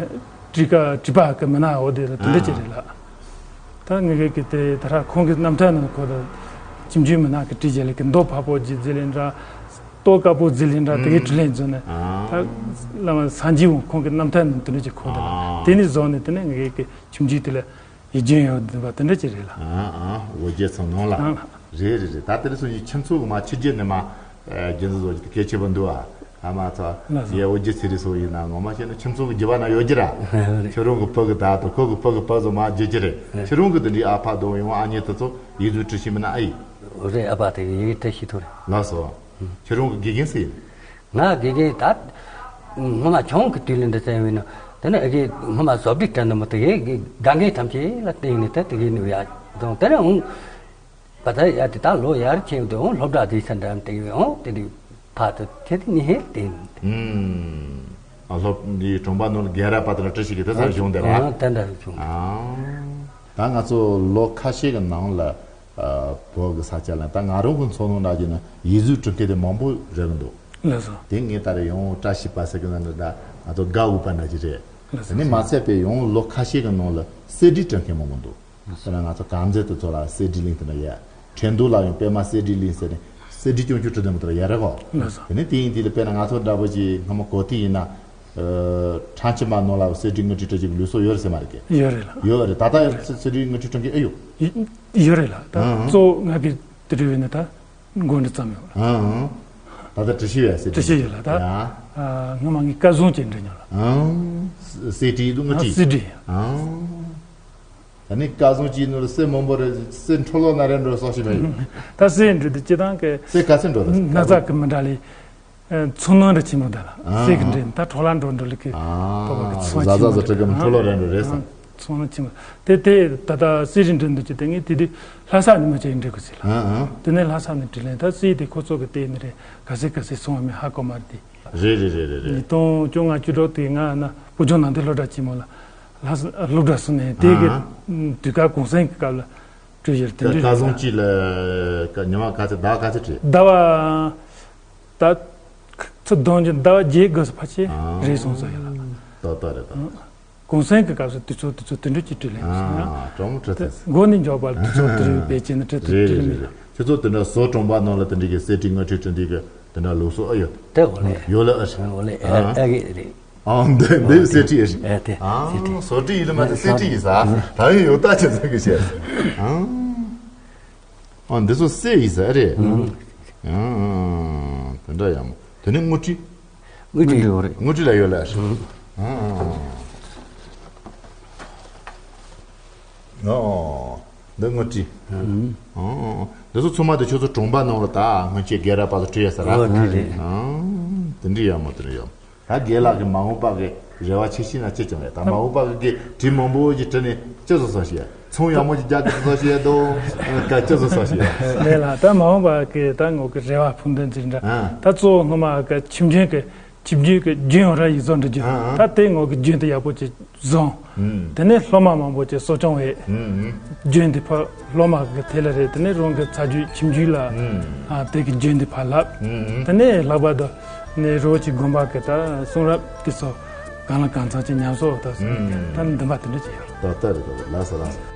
བྲིས་ཀ་བྲིས་པ་གི་མི་སྣ་འོ་དེ་ལ་དེ་འདྲ་ཅིག་རེད་ལ། ད་ངེད་ཀྱི་དེ་ད་ར་ཁོང་གི་རྣམ་ཐར་ནང་ཁོ་ད་ཁྱིམ་རྒྱུད་མི་སྣ་གི་བྲིས་རྒྱ་ལས་ཀྱི་མདོ་འཕགས་པོ་རྗེ་རྩེ་ལེན་འདྲ། ལྟོ་དཀར་པོ་རྗེ་རྩེ་ལེན་འདྲ་དེ་གའི་དྲི་ལན་བཟོ་ནས། ཨ། ད་བླ་མ་སངས་རྒྱས་འོང་ཁོང་གི་རྣམ་ཐར་ནང་དེ་འདྲ་ཅིག་ཁོ་ད་ལ། ཨ། དེ་ནས་བཟུང་ནས་དེ་ནས་ངེད་ཀྱི་ཁྱིམ་རྒྱུད་དེ་ལ་ཡིད་རྒྱུན་ཡོད་འདུག་པ་དེ་འདྲ་ཅིག་རེད་ལ། ཨ་ཨ། འོ་བརྒྱལ་ཚང་ནང་ལ། ཨ་ལ། རེད་རེད་རེད། ད་དེ་རིང་སོང་ཡིན་ཁྱིམ་ཚང་གི་མ་ཕྱི་རྒྱལ་ནས་མ་རྒྱུན་འཛིན་བཟོ་རྒྱུ་དེ་གལ་ཆེ་པོ་འདུག་ཨ། ཨ་མ་ཚ། ལགས་སོ། ཡེ་འོ་བརྒྱལ་ཚེ་རིང་སོང་ཡིན་ན་ངོ་མ་བཤད་ན་ཁྱིམ་ཚང་གི་རྒྱུད་པ་ན་ཡོད་རྒྱུ་ར། རེད། ཁྱེད་རང་གི་བུ་གི་ད་དུ་ཁོ་གི་བུ་གི་བུ་ཚོ་མ་རྒྱུད་རྒྱུ་རེད། རེད། ཁྱེད་རང་གི་དེ་འདྲའི་ཨ་ཕ་དང་ཡང་ཨ་མྱེས་དེ་ཚོ་ཡིག་གཟུགས་བྲི་ཤེས་མིན་ན་ཨ་ཡིན། རེད། ཨ་ཕ་དེ་ཡི་གེ་བྲི་ཤེས་ཐུབ་རེད། ལགས་སོ། ཁྱེད་རང་གི་དགེ་རྒན་སུ་ཡིན། ང་དགེ་རྒན་ད་སྔོན་མ་ཆུང་གི་དུས་ལ་འདི་བཙལ་བས་ན། དེ་ནས་ཨ་གི་སྔོན་མ་བཟོ་སྒྲིག་དྲན་ནི་མི་དེ་གི་དགའ་མཁན་ཐམས་ཅད་ལ་བསྟན་ནས་ད་དེ་གི་ནུ་ཡ་དང་དེ་ནས་འོང་། པ་ད་ཡ་དེ་ད་ལོ་ཡར་ཆེན་དུ་འོང་སློབ་གྲྭ་དེ་ས་འདྲ་དེ་གི་འོང་དེ་དུས་ཕ་དུ་ཁྱེད་དེ་ནི་ཧེ་བསྟན། ཨུམ། ཨ་སློབ་འདི་གྲོང་པ་ནང་ལ་རྒན་རབས་པ་དེ་ལ་བྲི་ཤེས་གི་དེ་ཚར་བྱུང་དེ་ར། ཨ་དེ་འདྲ་བྱུང་། ཨ། ད་ང་ཚོ་ལོ་ཁ་ཤས་ཀྱི་ནང་ལ། ཨ། བོད་ཀྱི་ས་ཆ་ལ་ད་ང་རང་གི་མཚོ་སྣ་ནང་ལ་ཡིན་ན་ཡིག་གཟུགས་བྲི་མཁན་དེ་མང་པོ་རེད་གི་འདུག། ལགས་སོ། དེ་ངས་ད་རེས་ཡང་བཀྲ་ཤིས་པ་ཟེར་གི་ན་འདྲ་ད་ང་ཚོ་དགའ་འོས་པ་འདྲ་ཅིག་རེད། ལགས་སོ། དེ་ནས་མ་ཚད་པའི་ཡང་ལོ་ཁ་ཤས་ཀྱི་ནང་ལ་གསེར་བྲིས་བྲི་མཁན་མང་པོ་འདུག། ལགས་སོ། དཔེར་ན་ང་ཚོ་གངས་འཛིན་དེ་ཚོ་ལ་གསེར་བྲིས་གླིང་དེ་འདྲ་ཡོད། ཁྲེང་ཏུའུ་ལ་ཡང་པད་མ་གསེར་བྲིས་གླིང་ཟེར་ནས་གསེར་བྲིས་སྐྱོན་བརྗོད་བྲི་དེ་མོ་དེ་འདྲ་ཡོད་རེད་གོ། ལགས་སོ། དེ་ནས་དེ་ཡིན་དུས་ལ་དཔེར་ན་ང་ཚོ་འདྲ་པོ་ཅིག་སྔ་མོ་གོ་ཐོས་ཡིན་ན། ཨ། ཁྲང་ཆེན་པ་ནང་ལ་གསེར་བྲིས་དངུལ་བྲིས་བྲི་རྒྱུ་གི་ལུགས་སྲོལ་ཡོད་རེད་ཟེར་མ་རེད་གི། ཡོད་རེད་ལ། ཡོད་རེད། ད་ལྟ་ཡང་གསེར་བྲིས་དངུལ་བྲིས་བྲི་མཁན་ཨེ་ཡོད། ཡོད་རེད་ལ། ད་ཨང་། གཙོ་བོ་ང་གི་དེ་འདྲ་ཡོད་ན་ད་མགོ་འདྲི་ཙམ་ཡོད་ལ། ཨང་། ད་ལྟ་བྲི་ཤེས་ཡོད་ཟེར། བྲི་ཤེས་ཡོད་ལ་ད། ཡ། ཨ། སྔོན་མ་ངས་སྐལ་བཟང་ཅིག་འབྲི་མྱོང་ལ། ཨང་། གསེར་བྲིས་དངུལ་བྲིས། གསེར་བྲིས། ཨང་། ད་ནི་སྐལ་བཟང་ཅིག་ནོར་གསེར་མང་པོ་རེད། གསེར་འཕྲོ་ལོག་ན་རེ་འགྲོ་སོགས་ཤིག་མེད། ད་གསེར་འབྲི་དུས་སྤྱི་བཏང་གི་གསེར་ག་ཚོད་འགྲོ་ད། སྣག་ཚ་གི་མི་འདྲ་ལས། ཚོང་ནང་འདྲ་ཆེན་མོ་འདྲ་ལ། ཨ། གསེར་གྱི་འདྲེ་ད་འཕྲོ་ལ་འགྲོ་འགྲོ་ལི་ཀི། ཨ། པ་པ་གི་ཚོང་ཆེན་མོ་འདྲ། ཟ་ཟ་ཟ་འཕྲོ་ལ་འགྲོ་རེད་ས། ཚོང་ཆེན་མོ་དེ་དེ་ད་ལྟ་གསེར་རི་འདྲེ་འདུག་ཅེས་དེ་ངས་དེ་དུས་ལྷ་ས་ནས་མ་ཅིག་འདྲེ་གི་ཟེར་ལ། ཨ། དེ་ནས་ལྷ་ས་ནས་དྲིས་ལན་ད་གསེར་དེ་ཁོ་ཚོ་གི་དེ་ནི་རེད། ག་ཚོད་ག་ཚོད་སོང་བ་མིན་ཧ་གོ་མ་རེད་དེ། རེད་རེད་རེད་རེད། ཉིས་སྟོང་བཅོ་ལྔ་བཅུ་དྲུག་དེ་ང་ན་བོད་ལྗོངས་ནང་བསྟན་སློབ་གྲྭ་ཆེན་མོ་ལ་ལྷ་ས་སློབ་གྲྭ་སོང་ནས་དེ་གི། ཨ། དུས་སྐབས་གུང་སེང་གི་སྐབས་ལ། སྤྲོད་ཡོད་དེ་འདྲ། སྐལ་བཟང་སྐྱིད་ལ་ཉི་མ་ག་ཚོད་ཟླ་བ་ག་ཚོད་བྲིས། ཟླ་བ། ད་ཚོད་གདོང་གི་ཟླ་བ་བརྒྱད་དགུ་ཙམ་ཕལ་ཆེར། ཨ། རེད་སོང་ཙང་ཡོད་ལ། ཏག་ཏག་རེད་ད། གུང་སེང་གི་སྐབས་སུ་དུས་ཚོད་དུས་ཚོད་དེ་འདྲ་ཅིག་བྲིས་ལེན་སོང་ཡ། ཨ། གྲོགས་མོ་བྲིས་ཐལ། མགོ་ནས་མགྱོགས་པར་དུས་ཚོད་དེ་འདྲ་བེད་སྤྱད་ནས་བྲིས་ཐུབ་རེད་རེད་རེད་མེད་ལ། རེད། ཁྱོད་ཚོ་དེ་འདྲ་བཟོ་གྲོང་པ་ནང་ལ་དེ་འདྲ་གི་གསེར་བྲིས་དངུལ་བྲིས་བྲི་འདི་གི་དེ་འདྲ་ལུགས་སྲོལ་ཨ་ཡོད། དེ་འོ་ལེ། ཡོད་ལ་ཨ་ཤི། འོ་ལེ། ཨ། ཨ་གི་རེད། ཨང་། འདི་འདི་གསེར་བྲིས་ཨེ་རེད། ཨེ་དེ་ཨང་། གསེར་བྲིས། བཟོ་བྲིས་ཡིན་ལ་མ་དེ་གསེར་བྲིས་ཡིན་ས། ད་ཡོད་ཡོད་ད་ཆ་ཚང་གི་བཤད། ཨང་། ཨང་། འདི་ཚོ་གསེར་ཡིན་ས་རེད། ཨང་། ཨང་། དེ་འདྲ་ཡང་མོ། དེ་ནི་དངུལ་བྲིས། དངུལ་བྲིས་ཡོད་རེད། དངུལ་བྲིས་ལ་ཡོད་ལ་ཨ་ཤི། ཨང་། ཨང་། འདི་དངུལ་བྲིས། ཨང་། འདི་ཚོ་ཚང་མ་དེ་ཁྱོད་ཚོ་གྲོང་པ་ནང་ལ་ད་སྔོན་ཆད་རྒན་རབས་པ་ཚོ་བྲིས་ཡོད་ས་ར། ཨོ་དེ་རེད། ཨང་། དེ་འདྲ་ཡང་མོ་དེ་འདྲ་ཡང་མོ། ད་རྒན་ལགས་ཀྱི་མ་འོངས་པ་གི་རེ་བ་ཆེ་ཤོས་ན་ཅི་བྱུང་ཡ། ད་མ་འོངས་པ་གི་གི་བྲིས་མང་པོ་ཞིག་བྲིས་ནས་ཅི་བཟོ་བཟོ་ཞིག་ཡ། ཚོང་ཡག་མོ་ཞིག་རྒྱག་གི་བཟོ་ཞིག་ཡ་དོ། ག་ཅི་བཟོ་བཟོ་ཞིག་ཡ། ལས་ལ་ད་མ་འོངས་པ་གི་ད་ངོ་གི་རེ་བ་ཕུགས་འདུན་ཅིག་འདྲ། ཨ། ད་གཙོ་བོ་སྔོན་མ་གི་ཁྱིམ་རྒྱུད་གི་ཁྱིམ་རྒྱུད་གི་རྒྱུན་ཡོང་ར་ཡིག་བཟོ་འབྲི་རྒྱུ། ཨ་ཨ། ད་དེ་ངོ་གི་རྒྱུན་དེ་ཡག་པོ་ཅིག་བཟུང་། ཨུམ། དེ་ནས་སློབ་མ་མང་པོ་ཅིག་གསོ་སྐྱོང་བྱས། ཨུམ། རྒྱུན་དེ་ཕར་སློབ་མ་གི་དེ་ལ་རེད། དེ་ནས་རང་གི་ཚ་རྒྱུད་ཁྱིམ་རྒྱུད་ལ། ཨུམ། ཨ། དེ་གི་རྒྱུན་དེ་ཕར་བསླབ། ཨུམ། དེ་ནས་ལྷག་པར་དུ་ནས་རི་བོ་ཆེ་དགོན་པ་གི་ད་གསུང་རབ་དེ་ཚོ་གང་ལ་གང་འཚམ་ཅིག་ཉམས་གསོ་ད། ཨུམ། ད་འདུན་པ་དེ་འདྲ་ཅིག་ཡོད། ད་ལྟ་རེད། ད་ལགས་སོ་ལགས་སོ།